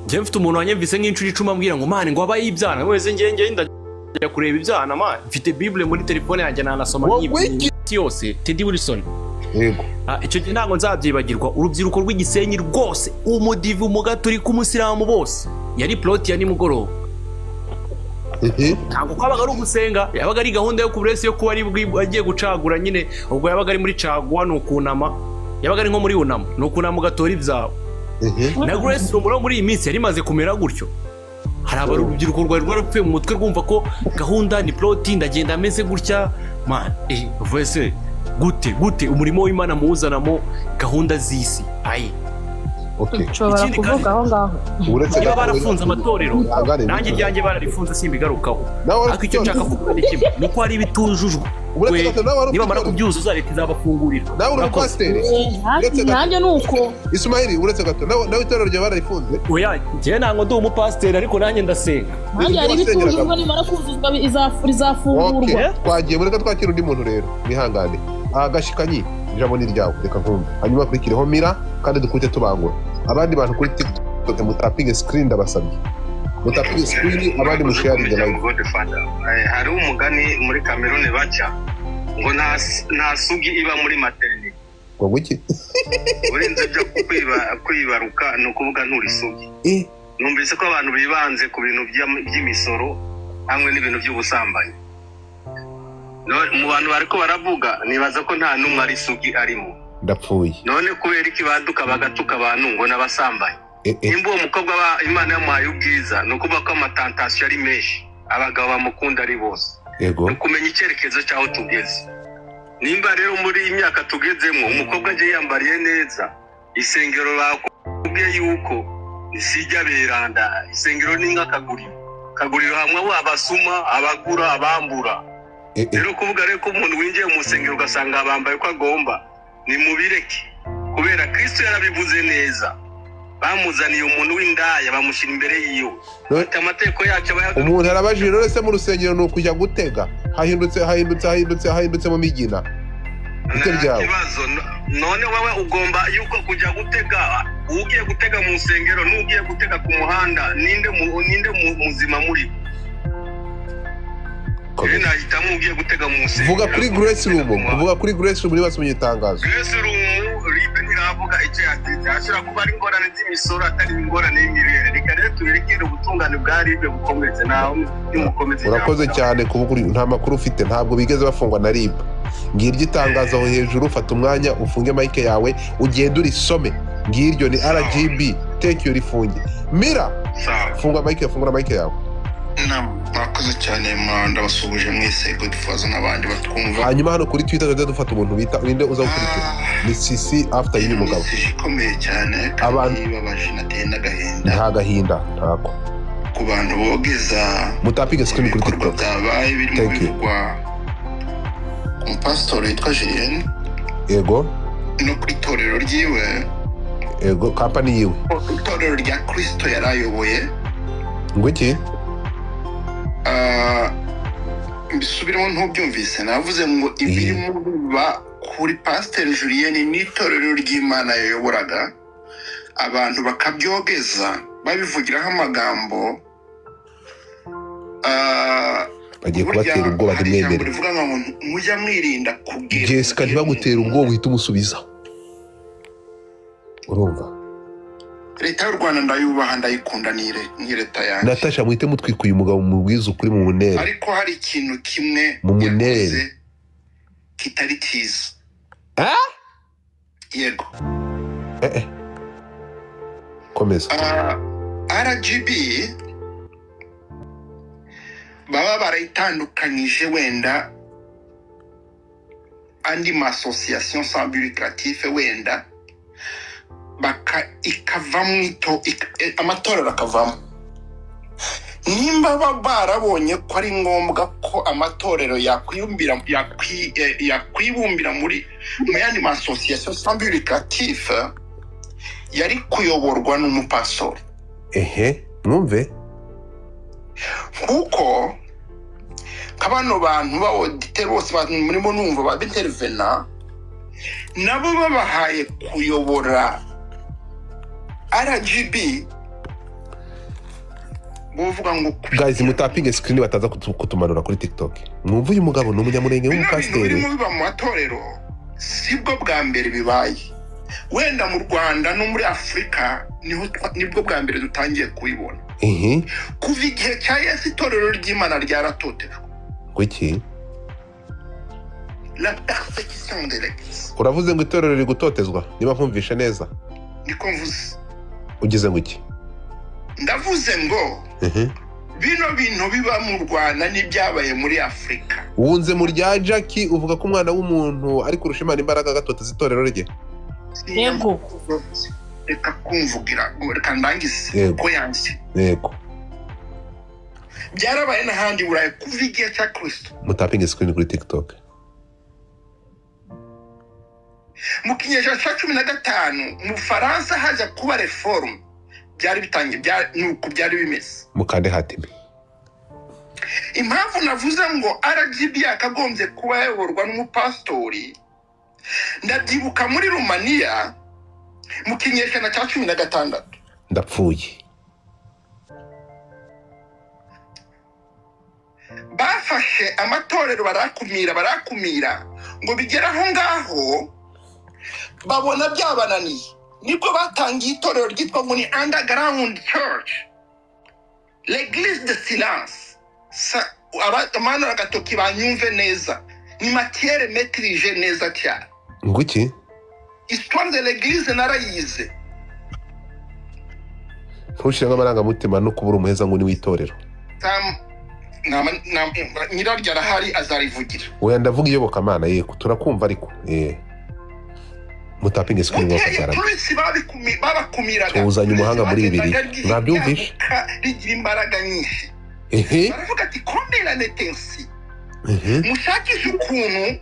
Njyewe mfite umuntu wanyumvise nk'inshuro 10 ambwira ngo man, ngo abaye ibyana wese, njye ndajya kureba ibyana, man, mfite Bible muri telefone yanjye nanasoma nk'iyi yose. Teddy Wilson. Yego. Icyo gihe ntabwo nzabyibagirwa, urubyiruko rw'igisenyi rwose, umudive, umugaturika, umusilamu, bose yari plot ya nimugoroba. Ntabwo kwabaga ari ugusenga, yabaga ari gahunda yo buri wese yo kuba ari agiye gucagura nyine. Ubwo yabaga ari muri caguwa, ni ukunama, yabaga ari nko muri unama, ni ukunama ugatora ibyawe. Na Grace Room rero muri iyi minsi yari imaze kumera gutyo. Hari abari urubyiruko rwari rwarapfuye mu mutwe, rwumva ko gahunda ni plot, ndagenda ameze gutya, man. Vese gute gute umurimo w'Imana muwuzanamo gahunda z'isi ayi? Nshobora Ikindi kandi- kuvuga aho ngaho? Uretse Niba barafunze amatorero, Ihangane, nanjye iryanjye bararifunze simbigarukaho, Nawe ariko icyo nshaka kuvuga ni kimwe, ni uko hari ibitujujwe. Uretse gato, nawe wari ufite Nibamara itorero. kubyuzuza leta izabafungurira. Nawe uri Murakoze. umupasiteri? Uretse gato. Nanjye ni uko. Ismail, uretse gato, nawe itorero ryawe bararifunze? Oya, njyewe ntabwo ndi umupasiteri, ariko nanjye ndasenga. Nanjye hari ibitujujwe, nimara kuzuzwa rizafungurwa. Okay, twagiye, mureka twakira undi muntu rero, mwihangane. Gashikanyi, ijambo ni ryawe, reka nkumve, hanyuma akurikireho Mira, kandi dukubite tubangura abandi bantu kuri TikTok. Mutapinge screen, ndabasabye mutapinge screen, abandi musharinge live. Godfather, hariho umugani muri Cameroon baca ngo nta sugi iba muri maternité. Ngo iki? Urenze ibyo kwibaruka ni ukuvuga nturi sugi. Numvise ko abantu bibanze ku bintu by'imisoro hamwe n'ibintu by'ubusambanyi. Mu bantu bariko baravuga nibaza ko nta n'umwe ari sugi arimo. Ndapfuye. None kubera iki baduka bagatuka abantu ngo n'abasambanyi? Nimba uwo mukobwa Imana yamuhaye ubwiza, ni ukuvuga ko amatantasiyo ari menshi, abagabo bamukunda ari bose. Ni ukumenya icyerekezo cy'aho tugeze. Nimba rero muri iyi myaka tugezemo umukobwa agiye yambariye neza, isengero bakubwiye yuko sijya beranda, isengero ni nk'akaguriro, kaguriro hamwe abo abasuma, abagura, abambura. Rero kuvuga rero ko umuntu winjiye mu rusengero ugasanga bambaye uko agomba, ni mubireke, kubera Kristo yarabivuze neza. Bamuzaniye umuntu w'indaya bamushyira imbere yiwe, ati amategeko yacu aba Umuntu arabajije rero, se mu rusengero ni ukujya gutega? Hahindutse, hahindutse, hahindutse, hahindutse mu migina bite byawe? Ikibazo none wowe ugomba yuko kujya gutega, ugiye gutega mu rusengero n'ugiye gutega ku muhanda, ninde muzima muri bo? Rero nahitamo ugiye gutega mu rusengero. Vuga kuri Grace Room, vuga kuri Grace Room niba wasomye itangazo. Grace Room, RIB ntiravuga icyo yatetse. Hashobora kuba ari ingorane z'imisoro, atari ingorane y'imirire. Reka rero tubirekere ubutungane bwa RIB bukomeze, nawe nimukomeze. Urakoze cyane kuvuga nta makuru ufite. Ntabwo bigeze bafungwa na RIB. Ngiryo itangazo aho hejuru, fata umwanya ufunge mic yawe ugende urisome. Ngiryo ni RGB, thank you. Rifunge. Mira, funga mic, fungura mic yawe. Mwakoze cyane, ndabasuhuje mwese, Godfather n'abandi batwumva. Hanyuma hano kuri Twitter tujya dufata umuntu bita ninde uza gukurikira? Ni sisi after y'uyu mugabo. Ikomeye cyane kandi Abantu- ibabaje, nateye n'agahinda Nta gahinda, ntako. ku bantu bogeza Mutapinge screen kuri ibikorwa TikTok. byabaye birimo Thank you. bivugwa ku mupasitori witwa Julienne no ku itorero ryiwe, Yego, company yiwe. Itorero rya Kirisito yari ayoboye. Ngo iki? Ah, mbisubiremo ntubyumvise. Navuze ngo ibirimo biba kuri Pasiteri Julienne n'itorero ry'Imana yayoboraga, abantu bakabyogeza, babivugiraho amagambo. Ah, Bagiye burya kubatera ubwoba, hari ijambo ntimwemere. rivuga ngo mujya mwirinda kubwira. Jessica, ntibagutera ubwoba, uhita umusubiza, urumva? Leta y'u Rwanda ndayubaha, ndayikunda, ni leta yanjye. Natasha, muhite mutwika uyu mugabo, mubwize ukuri, mu munere. Ariko hari ikintu kimwe Mu munere. yakoze kitari cyiza. Ah? Yego. Eh, eh. Komeza. Ah, RGB baba barayitandukanyije wenda andi ma association sans but lucratif, wenda baka ikavamo amatorero akavamo. Nimba barabonye ko ari ngombwa ko amatorero yakwibumbira mu yandi ma association sans but lucratif, yari kuyoborwa n'umupastori. Ehe, mwumve. Kuko nka bano bantu b'aboditeri bose murimo numva ba intervena, nabo babahaye kuyobora RGB, buvuga ngo Guys, mutapinge screen bataza kutumanura kuri TikTok. Mwumve, uyu mugabo ni Umunyamurenge bino bintu w'umupasiteri. birimo biba mu matorero sibwo bwa mbere bibaye. Wenda mu Rwanda no muri Afurika niho nibwo bwa mbere dutangiye kubibona. Kuva igihe cya Yesu, itorero ry'Imana ryaratotejwe. Ngo iki? La persécution de l'église. Uravuze ngo itorero riri gutotezwa, niba nkumvishe neza? Niko mvuze. Ugize ngo iki? Ndavuze ngo bino bintu biba mu Rwanda n'ibyabaye muri Afurika. Wunze mu rya Jackie, uvuga ko umwana w'umuntu ari kurusha Imana imbaraga, agatoteza itorero rye. Yego. Reka kumvugira, reka ndangize. Yego. Ko yanze. Yego. Byarabaye n'ahandi Burayi kuva igihe cya Kirisito. Mutapinge screen kuri TikTok. Mu kinyejana cya 15 mu Bufaransa haza kuba réforme, byari bitangiye, ni uku byari bimeze. Mukande hatime. Impamvu navuze ngo RGB yakagombye kuba yayoborwa n'umupasitori, ndabyibuka muri Rumaniya mu kinyejana cya 16. Ndapfuye. Bafashe amatorero barakumira, barakumira, ngo bigere aho ngaho babona byabananiye, nibwo batangiye itorero ryitwa ngo ni underground church, l'église de silence. Amanura agatoki banyumve neza, ni matière maîtrise neza cyane. Ngo iki? Histoire de l'église narayize. Ntushyiremo amarangamutima no kubura umuheza ngo ni w'itorero. Nyiraryo arahari, azarivugira. Oya, ndavuga iyobokamana. Yego, turakumva, ariko mutapinge screen ngo Bukeye bakabyarana. polisi babakumiraga. Tuzanye umuhanga muri bibiri, mwabyumvishe? Ryaguka, rigira imbaraga nyinshi. Baravuga ati komera netensi, mushakishe ukuntu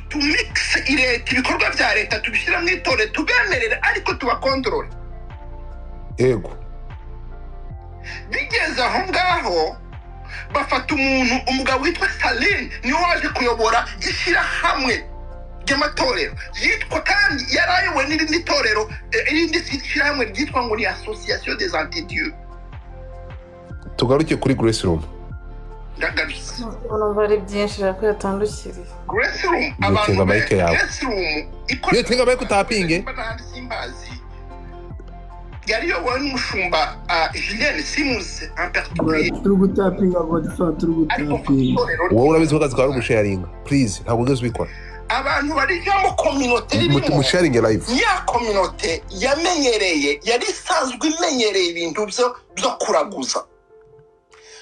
tumikise leta, ibikorwa bya leta tubishyira mu itorero, tubemerere ariko tubakondorore. Bigeze aho ngaho bafata umuntu, umugabo witwa Saline, niwe waje kuyobora ishyirahamwe ry'amatorero yitwa, kandi yari ayobowe n'irindi torero, irindi shyirahamwe ryitwa ngo ni Association des Antidieux. Tugaruke kuri Grace Room. Ndagarutse. Numva ari byinshi, ko yatandukiriye. Grace Room. Mutinga mic yawe. Grace Room. Iyo tinga mic utapinge. Simbazi, yari iyobowe n'umushumba Julien Simuze en particulier. Turi gutapinga, Godfather, turi gutapinga. Wowe urabizi ko akazi kawe ari ugusharinga, please, ntabwo ugeze ubikora. Abantu barijamo kominote irimo Musharinge live. Ya kominote yamenyereye, yari isanzwe imenyereye ibintu byo kuraguza.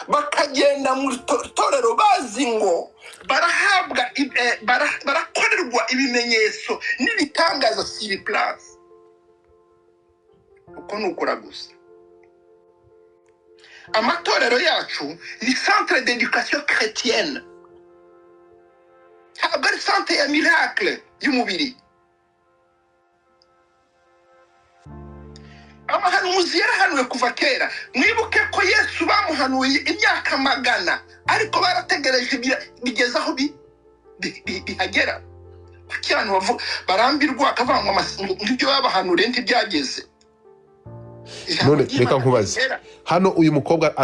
Bakagenda mu itorero bazi ngo barahabwa barakorerwa ibimenyetso n'ibitangaza sur place. Uko ni ukura gusa. Amatorero yacu ni centre d'éducation chrétienne, ntabwo ari centre ya miracle y'umubiri. Amahanuzi yarahanuwe kuva kera. Mwibuke ko Yesu bamuhanuye imyaka magana, ariko barategereje bigeze aho bihagera. Kuki abantu barambirwa bakavuga ngo ngo ibyo babahanuriye ntibyageze? Ijambo None reka ry'Imana nkubaze. ntihera. Hano uyu mukobwa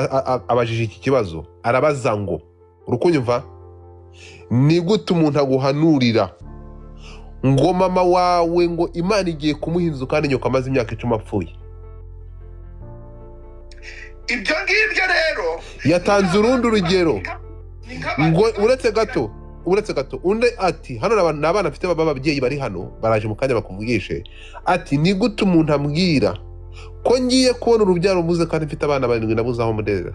abajije iki kibazo, arabaza ngo urukunyumva, ni gute umuntu aguhanurira ngo mama wawe ngo Imana igiye kumuha inzu kandi nyoko amaze imyaka 10 apfuye? Ibyo ngibyo rero Yatanze urundi rugero ngo uretse gato undi ati hano ni abana mfite b'ababyeyi bari hano, baraje mu kanya bakuvugishe. Ati ni gute umuntu ambwira ko ngiye kubona urubyaro mbuze kandi mfite abana barindwi nabuze aho murerera?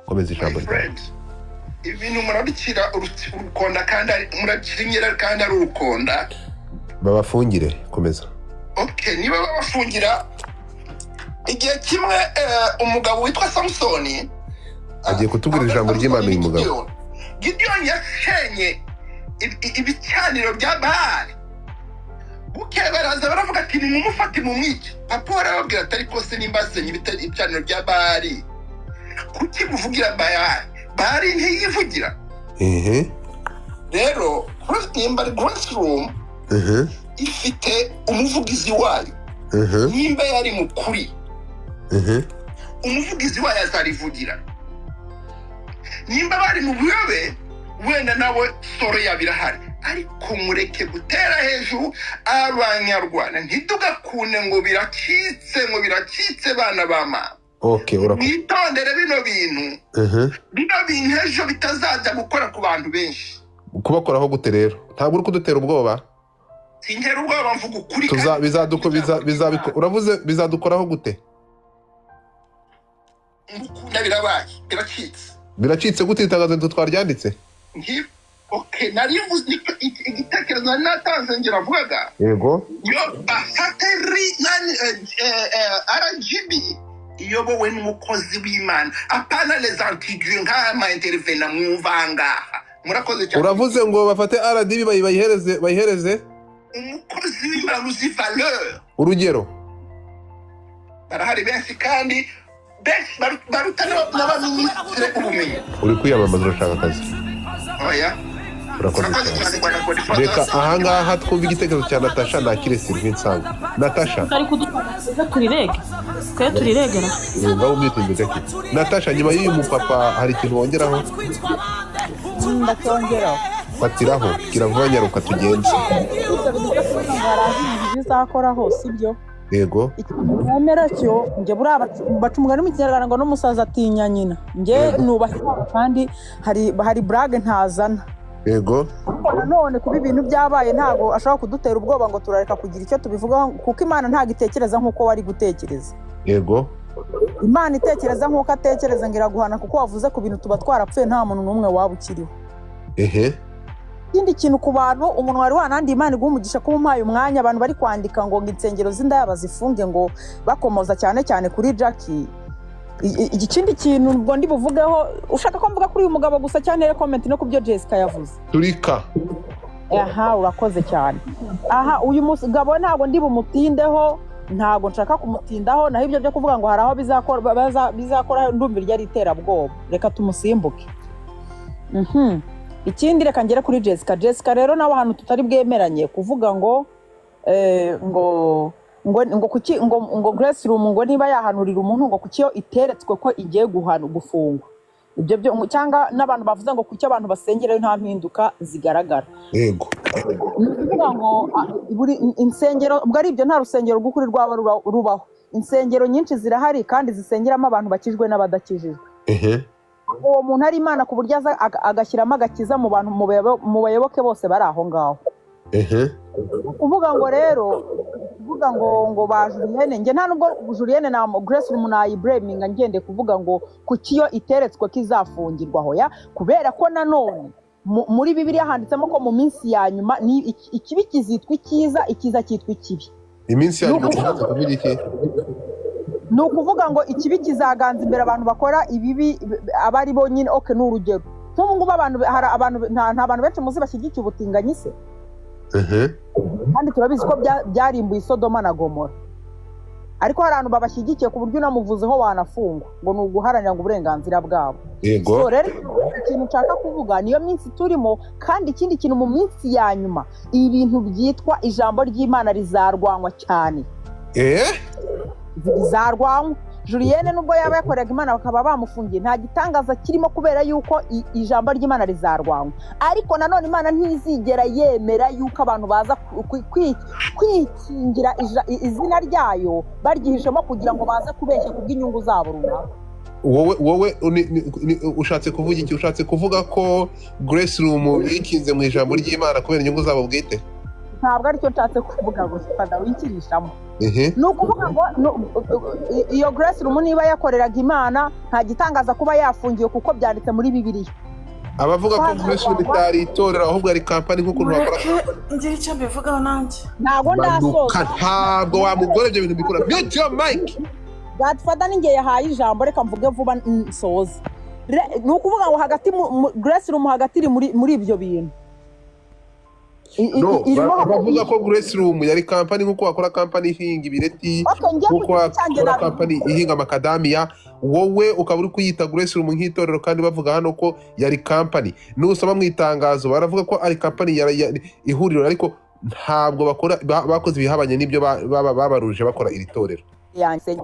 Komeza ijambo ryawe. Ibintu murabikira urukonda kandi murabikira inkera kandi ari urukonda. Babafungire, komeza. Okay, niba babafungira igihe kimwe, umugabo witwa Samusoni Agiye kutubwira ijambo ry'Imana uyu mugabo. Gideyoni yashenye ibicaniro bya Bahari. Bukeye baraza baravuga ati nimumufate mumwice. Papa we arababwira ati ariko se nimba asenye ibicaniro bya Bahari, kuki muvugira Bahari? Bahari ntiyivugira. Rero nimba ari Grace Room ifite umuvugizi wayo, nimba yari mukuri, umuvugizi wayo azarivugira. Nimba bari mu buyobe, wenda nawe soro yabo irahari. Ariko mureke gutera hejuru Abanyarwanda, ntitugakunde ngo biracitse, ngo biracitse, bana ba mama. Okay, urakoze. Mwitondere bino bintu. Bino bintu ejo bitazajya gukora ku bantu benshi. Kubakoraho gute rero? Ntabwo uri kudutera ubwoba? Sintera ubwoba, mvuga ukuri. Tuza bizaduko biza bizabiko uravuze bizadukoraho gute? Ngukunda birabaye, biracitse. Biracitse gute? Itangazo nitwe twaryanditse. Okay, narivuze igitekerezo nari natanze, ngira avugaga yo bafate ri nani RGB iyobowe n'umukozi w'Imana, apana les antidieux nk'ama intervena mwumva ngaha. Murakoze cyane. Uravuze ngo bafate RDB bayihereze umukozi w'Imana uzi valeur. Urugero? Barahari benshi, kandi benshi baruta n'abaminisitiri ubumenyi. Uri kwiyamamaza, urashaka akazi? Oya. Urakoze Urakoze cyane. cyane, Bwana Godfather. Reka ahangaha twumve igitekerezo cya Natasha, nakire Sylvie Nsanga. Natasha. Ari kudufata turirege, twe turiregera. Ngaho umwitinze gake. Natasha, nyuma y'uyu mupapa hari ikintu wongeraho? Ndacyongeraho. Fatiraho, gira vuba, nyaruka tugende. Ibyo bintu byo kuvuga ngo hari aho ibintu bizakoraho sibyo. Nemera cyo njye buriya baca umugani mu Kinyarwanda ngo n'umusazi atinya nyina. Njye nubaha Imana kandi hari burage ntazana. Ariko nanone kuba ibintu byabaye ntabwo ashobora kudutera ubwoba ngo turareka kugira icyo tubivugaho, kuko Imana ntabwo itekereza nk'uko wari gutekereza. Imana itekereza nk'uko atekereza ngo iraguhana kuko wavuze ku bintu, tuba twarapfuye, nta muntu n'umwe waba ukiriho. Ikindi kintu ku bantu, umuntu wari wanandiye, Imana iguha umugisha kuba umpaye umwanya. Abantu bari kwandika ngo insengero z'indaya bazifunge, ngo bakomoza cyane cyane kuri Jackie. Ikindi kintu ubwo ndi buvugeho, ushaka ko mvuga kuri uyu mugabo gusa cyane, comment no ku byo Jessica yavuze? Turika. Aha, urakoze cyane. Aha uyu mugabo ntabwo ndi bumutindeho, ntabwo nshaka kumutindaho. Naho ibyo byo kuvuga ngo hari aho bizakora, ndumva iryo ari iterabwoba, reka tumusimbuke. Ikindi reka ngere kuri Jessica. Jessica rero nawe ahantu tutari bwemeranye kuvuga ngo ngo ngo ngo kuki ngo Grace Room ngo niba yahanurira umuntu ngo kuki iyo iteretswe ko igiye guhana gufungwa, ibyo byo cyangwa n'abantu bavuze ngo kuki abantu basengerayo nta mpinduka zigaragara. Ni ukuvuga ngo buri insengero ubwo ari ibyo, nta rusengero rw'ukuri rwaba rubaho. Insengero nyinshi zirahari kandi zisengeramo abantu bakijwe n'abadakijijwe. Uwo muntu ari Imana ku buryo aza agashyiramo agakiza mu bantu, mu bayoboke bose bari aho ngaho. Kuvuga ngo rero Kuvuga ngo ba Julienne, njye nta nubwo Julienne na Grace Room nayiblaminga ngende kuvuga ngo kuki iyo iteretswe ko izafungirwa. Hoya, kubera ko nanone muri Bibiliya handitsemo ko mu minsi ya nyuma ni ikibi kizitwa icyiza, icyiza cyitwa ikibi. Iminsi ya Ni nyuma ukuvuga ushatse kuvuga iki? Ni ukuvuga ngo ikibi kizaganza imbere, abantu bakora ibibi aba ari bo nyine. Okay, ni urugero nk'ubu ngubu abantu, hari abantu, nta bantu benshi muzi bashyigikiye ubutinganyi se? Kandi turabizi ko byarimbuye Isodoma na Gomora, ariko hari abantu babashyigikiye ku buryo unamuvuzeho wanafungwa, ngo ni uguharanira ngo uburenganzira bwabo. So rero ikintu nshaka kuvuga, niyo minsi turimo. Kandi ikindi kintu, mu minsi ya nyuma ibintu byitwa ijambo ry'Imana rizarwanywa cyane. Rizarwanywa. Julienne nubwo yaba yakoreraga Imana bakaba bamufungiye, nta gitangaza kirimo, kubera yuko ijambo ry'Imana rizarwanywa. Ariko nanone Imana ntizigera yemera yuko abantu baza kwikingira izina ryayo baryihishemo kugira ngo baze kubeshya kubw'inyungu zabo runaka. Wowe ushatse kuvuga iki? Ushatse kuvuga ko Grace Room yikinze mu ijambo ry'Imana kubera inyungu zabo bwite? Ntabwo aricyo nshatse kuvuga gusa, fada wikirishamo. Ni ukuvuga ngo iyo Grace Room niba yakoreraga Imana, nta gitangaza kuba yafungiwe, kuko byanditse muri Bibiliya. Abavuga ko Grace Room itari itorero ahubwo ari kampani, nk'ukuntu bakora Mureke ngire icyo mbivugaho nanjye. Ntabwo Manuka. ndasoza. Ntabwo wamugora ibyo bintu bikora. Mute your mic. Godfather, ni njye yahaye ijambo, reka mvuge vuba nsoze. Ni ukuvuga ngo hagati Grace Room hagati iri muri ibyo bintu. No, Irimo hagati. bavuga ko Grace Room yari kampani, nk'uko wakora kampani ihinga ibireti, Okay, njye ku nk'uko giti cyanjye wakora nabivuga. kampani ihinga makadamiya, wowe ukaba uri kuyita Grace Room nk'itorero, kandi bavuga hano ko yari kampani. Nusoma mu itangazo baravuga ko ari kampani ihuriro, ariko ntabwo bakora bakoze ibihabanye n'ibyo babaruje bakora iri torero. Yanjye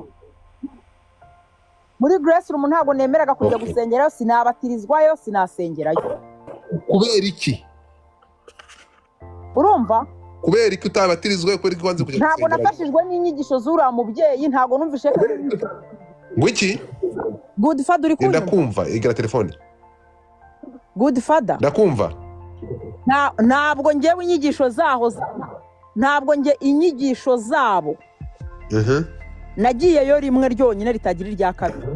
muri Grace Room ntabwo nemeraga kujya gusengerayo, sinabatirizwayo, sinasengerayo. Kubera iki? Urumva? Kubera iki utabatirizwa? Kubera iki wanze kujya Ntabwo gusengerayo? nafashijwe n'inyigisho z'uriya mubyeyi, ntabwo numvishe ko Ngo iki? Godfather, uri kunyumva? Ndakumva, egera telefone. Godfather. Ndakumva. Ntabwo ngewe inyigisho zaho ntabwo nge inyigisho zabo nagiyeyo rimwe ryonyine ritagira irya kabiri.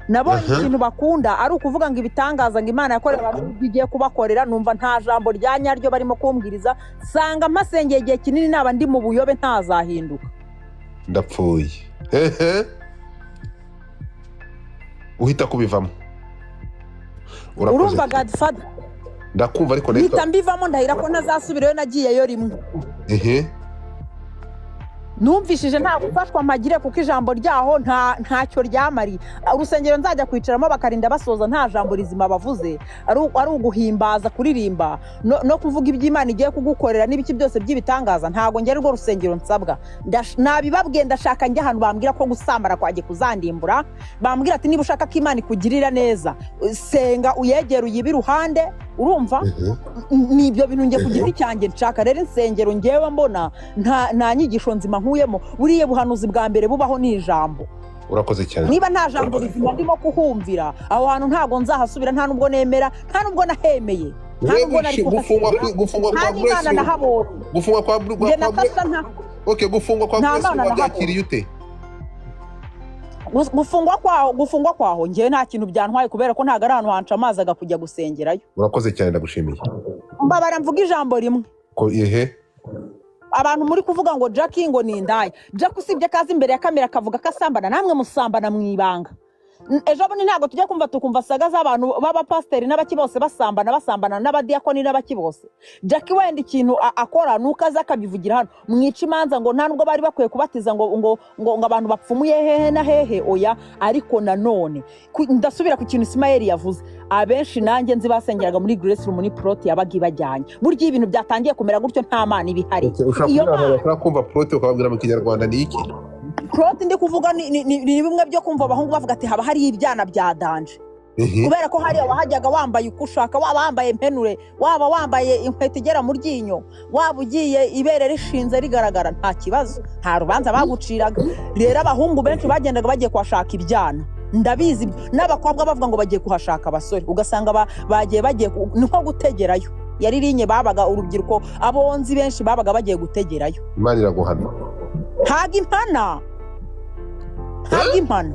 Nabonye ikintu bakunda ari ukuvuga ngo ibitangaza, ngo Imana yakorera abantu ibyo igiye kubakorera. Numva nta jambo rya nyaryo barimo kumbwiriza, nsanga mpasengeye igihe kinini naba ndi mu buyobe ntazahinduka. Ndapfuye. Ehe, uhita kubivamo. Urakoze. Urumva, Godfather? Ndakumva, ariko Mpita reka mbivamo, ndahira ko ntazasubirayo. Nagiyeyo rimwe. Numvishije nta gufashwa mpagire, kuko ijambo ryaho ntacyo ryamariye. Urusengero nzajya kwicaramo bakarinda basoza nta jambo rizima bavuze, ari uguhimbaza, kuririmba no kuvuga iby'Imana igiye kugukorera n'ibiki byose by'ibitangaza, ntabwo ngera urwo rusengero nsabwa. Nabibabwiye, ndashaka njya ahantu bambwira ko gusambana kwanjye kuzandimbura, bambwira ati niba ushaka ko Imana ikugirira neza, senga uyegere uyibe iruhande. Urumva? Ni ibyo bintu njye ku giti cyanjye nshaka. Rero insengero ngewe mbona nta nyigisho nzima nkuyemo. Buriya buhanuzi bwa mbere bubaho ni ijambo. Urakoze cyane. Niba nta jambo rizima ndimo kuhumvira aho hantu, ntabwo nzahasubira. Nta nubwo nemera, nta nubwo nahemeye, nta nubwo nari Gufungwa kuhasubira. Gufungwa Nta kwa n'Imana Grace Room. nahabonye. Gufungwa kwa Njye Natasha nta Okay, gufungwa kwa nta Grace Mana Room nahabonye. wabyakiriye ute? Gufungwa kwaho njyewe nta kintu byantwaye, kubera ko ntabwo ari ahantu hanca amazi kujya gusengerayo. Urakoze cyane, ndagushimiye. Mbabara mvuga ijambo rimwe. Ko ihe? Abantu muri kuvuga ngo Jackie ngo ni indaya, Jackie usibye ko aza imbere ya kamera akavuga ko asambana, namwe musambana mu ibanga. Ejo bundi ntabwo tujya kumva tukumva saga z'abantu b'abapasiteri n'abaki bose basambana, basambana n'abadiyakoni n'abaki bose. Jackie wenda ikintu akora ni uko aza akabivugira hano. Mwica imanza ngo nta nubwo bari bakwiye kubatiza, ngo abantu bapfumuye hehe na hehe. Oya, ariko nanone ndasubira ku kintu Ismael yavuze. Abenshi nanjye nzi basengeraga muri Grace Room, ni plot yabaga ibajyanye. Burya iyo ibintu byatangiye kumera gutyo, nta Mana iba ihari. Okay, ushobora Iyo kubwira abantu Mana bashobora kumva plot, ukababwira mu Kinyarwanda ni iki? Plot ndi kuvuga ni bimwe byo kumva abahungu bavuga ati haba hari ibyana bya danger, kubera ko hariya wahajyaga wambaye uko ushaka, waba wambaye impenure, waba wambaye inkweto igera mu ryinyo, waba ugiye ibere rishinze rigaragara, nta kibazo, nta rubanza baguciraga. Rero abahungu benshi bagendaga bagiye kuhashaka ibyana, ndabizi ibyo. N'abakobwa bavuga ngo bagiye kuhashaka abasore, ugasanga bagiye bagiye ni nko gutegerayo. Yari rinye babaga urubyiruko, abonzi benshi babaga bagiye gutegerayo. Imana iraguhana. Ntago impana, ntago impana,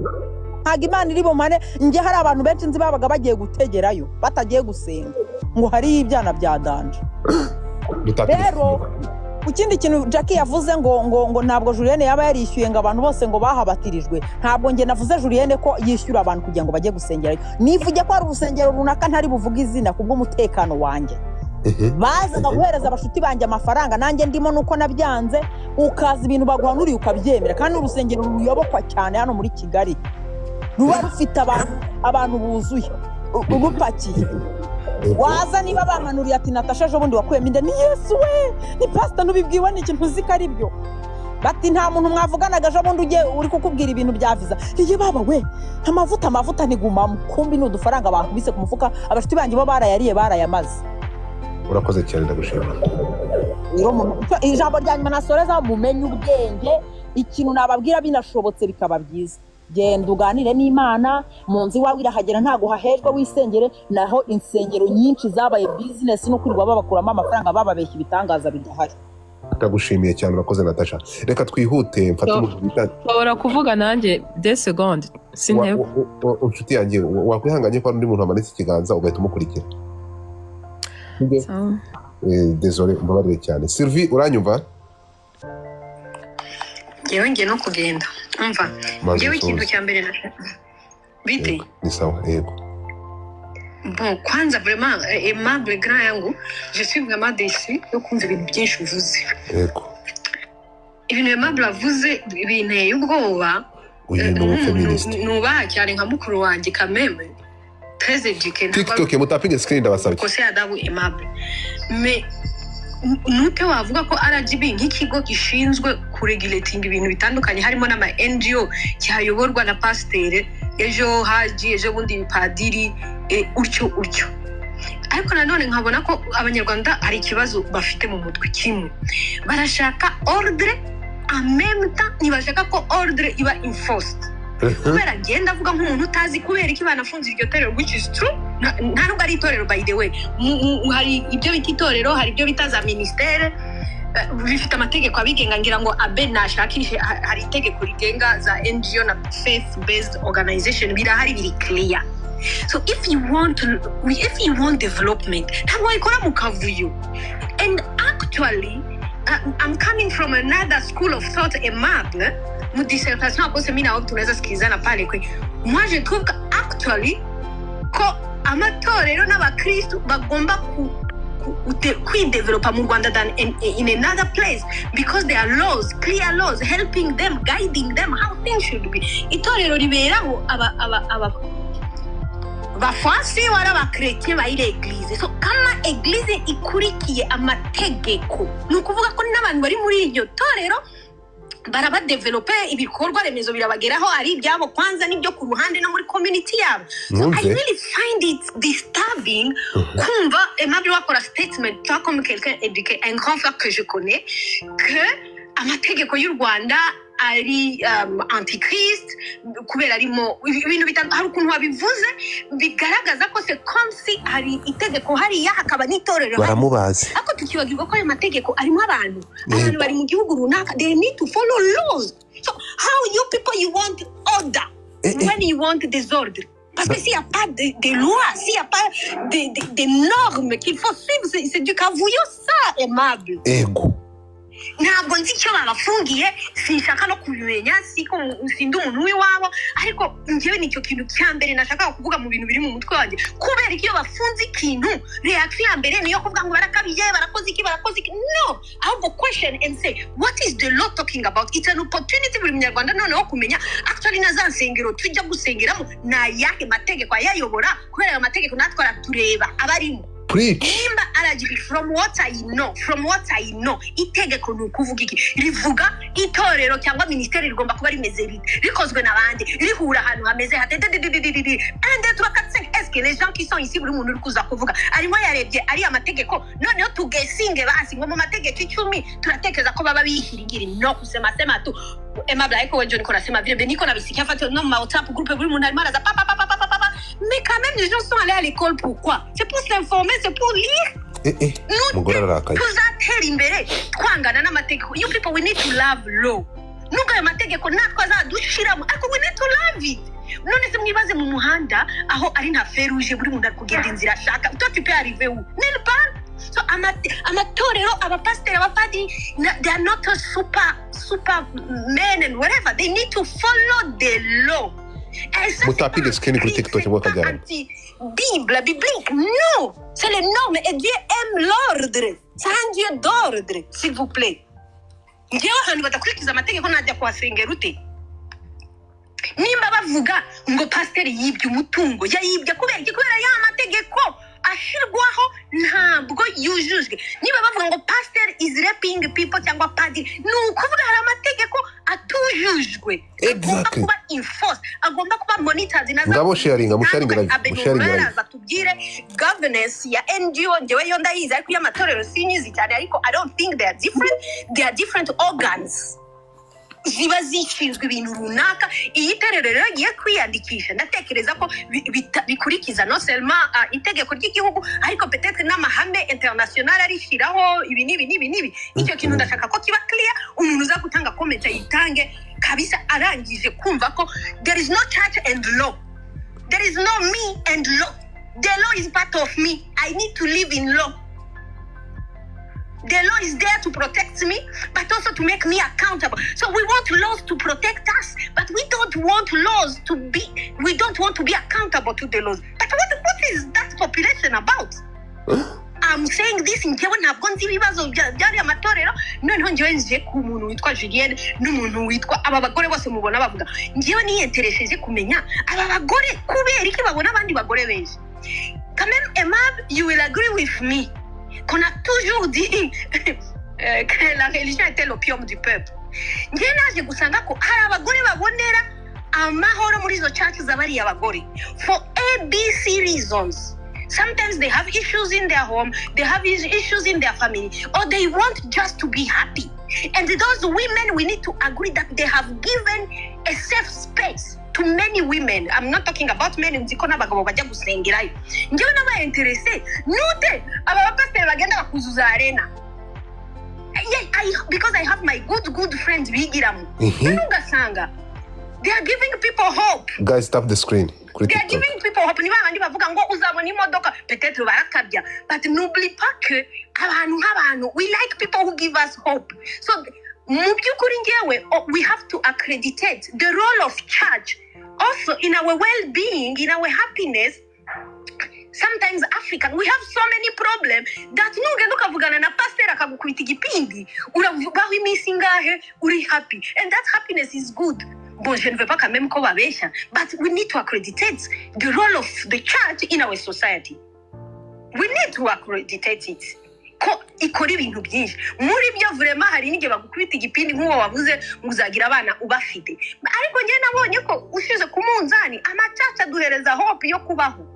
ntago Imana iri bumane. Njye hari abantu benshi nzi babaga bagiye gutegerayo, batagiye gusenga, ngo hariyo ibyana bya danger. Rero ku kindi kintu Jackie yavuze ngo ntabwo Julienne yaba yarishyuye, ngo abantu bose ngo bahabatirijwe. Ntabwo njye navuze Julienne ko yishyura abantu kugira ngo bajye gusengerayo. Nivuge ko hari urusengero runaka, ntari buvuge izina kubw'umutekano wanjye, bazaga guhereza abashuti banjye amafaranga, nanjye ndimo, nuko nabyanze. Ukaza ibintu baguhanuriye ukabyemera, kandi urusengero ruyobokwa cyane hano muri Kigali, ruba rufite abantu buzuye, rupakiye. Waza niba bamanuriye ati: "Natasha, ejo bundi wakuyemo inda." Ni Yesu we, ni pasita, ntubibwiwe n'iki? Ntuzi ko ari byo? Bati: "Nta muntu mwavuganaga ejo bundi ugiye uri kukubwira ibintu bya viza?" Iyo baba we, amavuta, amavuta ntigumamo. Kumbi ni udufaranga bakubise ku mufuka. Abashuti banjye bo barayariye, barayamaze. Urakoze cyane, ndagushimira. Rero ijambo rya nyuma nasoreza: mumenye ubwenge. Ikintu nababwira, binashobotse bikaba byiza, genda uganire n'Imana mu nzu iwawe, irahagera, ntabwo hahejwe, wisengere. Naho insengero nyinshi zabaye bizinesi no kwirirwa babakuramo amafaranga, bababeshya ibitangaza bidahari. Ndagushimiye cyane, urakoze Natasha. Reka twihute, mfate umuntu bita Nshobora kuvuga nanjye 2 secondes, sintebe? Inshuti yanjye, wakwihanganye ko hari undi muntu wamanitse ikiganza ugahita umukurikira? Sawa. Désolé, umbabarire cyane. Sylvie, uranyumva? Ngewe ngiye no kugenda, umva. Maze Ngewe ikintu usoze. cya mbere na bite? Ni sawa, yego. Bon, kwanza vraiment, Aimable grand yangu, je suis vraiment déçue yo kumva ibintu byinshi uvuze. Ibintu Aimable avuze binteye ubwoba. Uyu ni umufeministe. Nubaha cyane nka mukuru wanjye, quand même très éduqué, ntabwo ari TikTok, mutapinge screen, ndabasabye. Kose adabu Aimable, mais nute wavuga ko RGB nk'ikigo gishinzwe kuregulatinga ibintu bitandukanye harimo n'ama NGO cyayoborwa na pasiteri, ejo haji, ejo bundi padiri, utyo utyo? Ariko nanone nkabona ko Abanyarwanda hari ikibazo bafite mu mutwe kimwe: barashaka ordre, en même temps ntibashaka ko ordre iba enforced. Kubera ngenda avuga nk'umuntu utazi kubera iki banafunze iryo torero, which is true. Nta nubwo ari itorero, by the way. Hari ibyo bita itorero, hari ibyo bita za ministere, bifite amategeko abigenga. Ngira ngo abe nashakishe, hari itegeko rigenga za NGO na faith based organization, birahari, biri clear. So if you want development, ntabwo wayikora mu kavuyo. And actually, I'm coming from another school of thought, Aimable. Mu dissertation akose mi nawe tunaweza sikilizana pale kwe. Moi je trouve que actually ko amatorero n'abakristu bagomba kwidevelopa mu Rwanda than in another place, because there are laws, clear laws helping them, guiding them how things should be. Itorero riberaho aba bafansi wari abakretien ba ile église. So kama église ikurikiye amategeko, ni ukuvuga ko n'abantu bari muri iryo torero barabadevelope, ibikorwa remezo birabageraho, ari ibyabo kwanza n'ibyo ku ruhande no muri community yabo. So I Mwumve. really find it disturbing kumva Aimable wakora statement, toi comme quelqu'un éduqué, un grand frère que je connais, que amategeko y'u Rwanda ari antichrist kubera arimo ibintu bitandukanye. Hari ukuntu wabivuze bigaragaza ko c'est comme si hari itegeko hariya, hakaba n'itorero hariya. Baramubazi. Ariko tukibagirwa ko ayo mategeko arimo abantu. Abantu bari mu gihugu runaka, they need to follow laws. So how you people, you want order when you want désordre? Parce que s'il n'y a pas de loi, s'il n'y a pas de normes qu'il faut suivre, c'est du kavuyo ça, Aimable. Ntabwo nzi icyo babafungiye, sinshaka no kubimenya, siko sindi umuntu w'iwabo. Ariko njyewe nicyo kintu cya mbere nashakaga kuvuga mu bintu biri mu mutwe wanjye. Kubera ko iyo bafunze ikintu, reaction ya mbere niyo kuvuga ngo barakabije, barakoze iki, barakoze iki. No, ahubwo question and say, what is the law talking about? It's an opportunity buri munyarwanda noneho kumenya actually na za nsengero tujya gusengeramo ni ayahe mategeko ayayobora, kubera ayo mategeko natwe aratureba abarimo. Preach. Nimba RGB, from what I know, itegeko ni ukuvuga iki? Rivuga itorero cyangwa minisiteri rigomba kuba rimeze rite, rikozwe n'abandi, rihura ahantu hameze hate, dededededede, un deux trois quatre cinq. Est-ce que les gens qui sont ici, buri muntu uri kuza kuvuga arimo yarebye ariya mategeko? Noneho tugesinge basi ngo mu mategeko 10 turatekereza ko baba bihirigiri no kusema sema tu. Aimable, ariko wewe niko nasema vile niko nabisikia fati no ma WhatsApp groupe, buri muntu arimo araza pa pa pa pa pa pa pa. Mais quand même, les gens sont allés à l'école, pourquoi? C'est pour s'informer, c'est pour lire. Umugore ararakaye. Tuzatera imbere twangana n'amategeko? You people, we need to love law. Nubwo ayo mategeko natwe azadushiramo, ariko we need to love it. None se mwibaze mu muhanda aho ari nta feruje, buri muntu ari kugenda inzira ashaka, toi tu peux arriver où? Nulle part. So amatorero, abapasiteri, abapadiri, they are not a super super men and whatever. They need to follow the law. And ça, c'est Mutapinge screen kuri TikTok mwakabyarana. Anti bible biblique. Non, c'est les normes et Dieu aime l'ordre. C'est un Dieu d'ordre, s'il vous plaît. Ngewe ahantu badakurikiza amategeko najya kuhasengera ute? Nimba bavuga ngo pasiteri yibye umutungo, yayibye kubera iki? Kubera ya mategeko ashyirwaho ntabwo yujujwe. Niba bavuga ngo pasiteri is raping people cyangwa padiri, ni ukuvuga hari amategeko atujujwe agomba kuba enforced, agomba kuba monitored na za Ngabo sharinga, musharinge live, musharinge live. Araza tubwire governance ya NGO. Ngewe yo ndayizi, ariko iy'amatorero sinyizi cyane, ariko I don't think they are different. They are different organs ziba zishinzwe ibintu runaka. Iyi torero rero rigiye kwiyandikisha, ndatekereza ko bikurikiza non seulement itegeko ry'igihugu, ariko peut-être n'amahame international arishyiraho ibi n'ibi n'ibi n'ibi. Icyo kintu ndashaka ko kiba clear. Umuntu uza gutanga comment ayitange kabisa arangije kumva ko there is no church and law, there is no me and law. The law is part of me. I need to live in law. The law is there to protect me, but also to make me accountable. So we want laws to protect us, but we don't want laws to be, we don't want to be accountable to the laws. But what is that population about? I'm saying this, njyewe ntabwo nzi ibibazo by'ariya matorero. Noneho njyewe nje ku muntu witwa Julienne n'umuntu witwa aba bagore bose mubona bavuga. Njyewe niyenteresheje kumenya aba bagore kubera iki babona abandi bagore benshi. Quand même, Aimable, you will agree with me qu'on a toujours dit que la religion était l'opium du peuple. Njyewe naje gusanga ko hari abagore babonera amahoro muri izo church z'abariya bagore for ABC reasons. Sometimes they have issues in their home, they have issues in their family, or they want just to be happy. And those women, we need to agree that they have given a safe space to many women. I'm not talking about men. Nzi ko n'abagabo bajya gusengerayo. Njyewe nabaye intéressé nute aba bapasiteri bagenda bakuzuza arena. Yeah, because I have my good good friends bigiramo. Noneho ugasanga they are giving people hope. Guys, tap the screen kuri They are TikTok. giving people hope. Ni babandi bavuga ngo uzabona imodoka, peut-être barakabya, but n'oublie pas que abantu nk'abantu, we like people who give us hope. So mu by'ukuri ngewe, oh, we have to accreditate the role of church also in our well-being, in our happiness. Sometimes African, we have so many problems that nugenda ukavugana na pasteur akagukubita igipindi, urabaho iminsi ingahe uri happy, and that happiness is good. Bon, je ne veux pas quand même ko babeshya, but we need to accreditate the role of the church in our society. We need to accreditate it ko ikora ibintu byinshi. Muri byo vraiment hari n'igihe bagukubita igipindi nk'uwo wavuze ngo uzagira abana ubafite, ariko njye nabonye ko ushize ku munzani, amacaca aduhereza hope yo kubaho.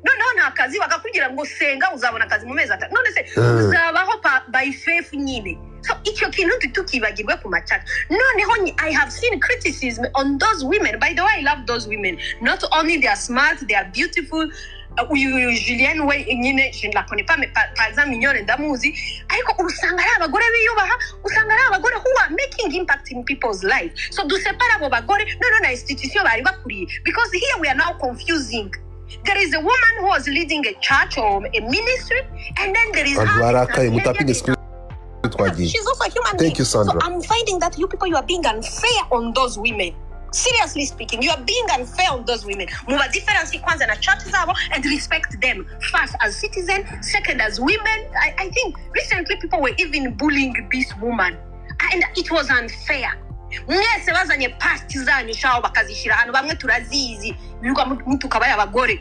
Noneho nta kazi, bakakubwira ngo senga uzabona akazi mu mezi 3. None se uzabaho by faith nyine? So icyo kintu ntitukibagirwe ku macaca. Noneho I have seen criticism on those women. By the way, I love those women. Not only they are smart, they are beautiful. Uyu Julienne we nyine je ne la connais pas, mais par exemple Mignone ndamuzi, ariko usanga ari abagore biyubaha, usanga ari abagore who are making impact in people's life. So dusepara abo bagore noneho na institution bari bakuriye, because here we are now confusing. There is a woman who was leading a church or a ministry, and then there is Abantu her. barakaye, mutapinge screen, twagiye. She's also a human Thank being. you, Sandra. So I'm finding that you people, you are being unfair on those women. Seriously speaking, you are being unfair on those women. Muba difference kwanza na church zabo and respect them. First as citizen, second as women. I think recently people were even bullying this woman, and it was unfair. Mwese bazanye past zanyu shaho bakazishyira ahantu, bamwe turazizi, birirwa mutuka baya abagore.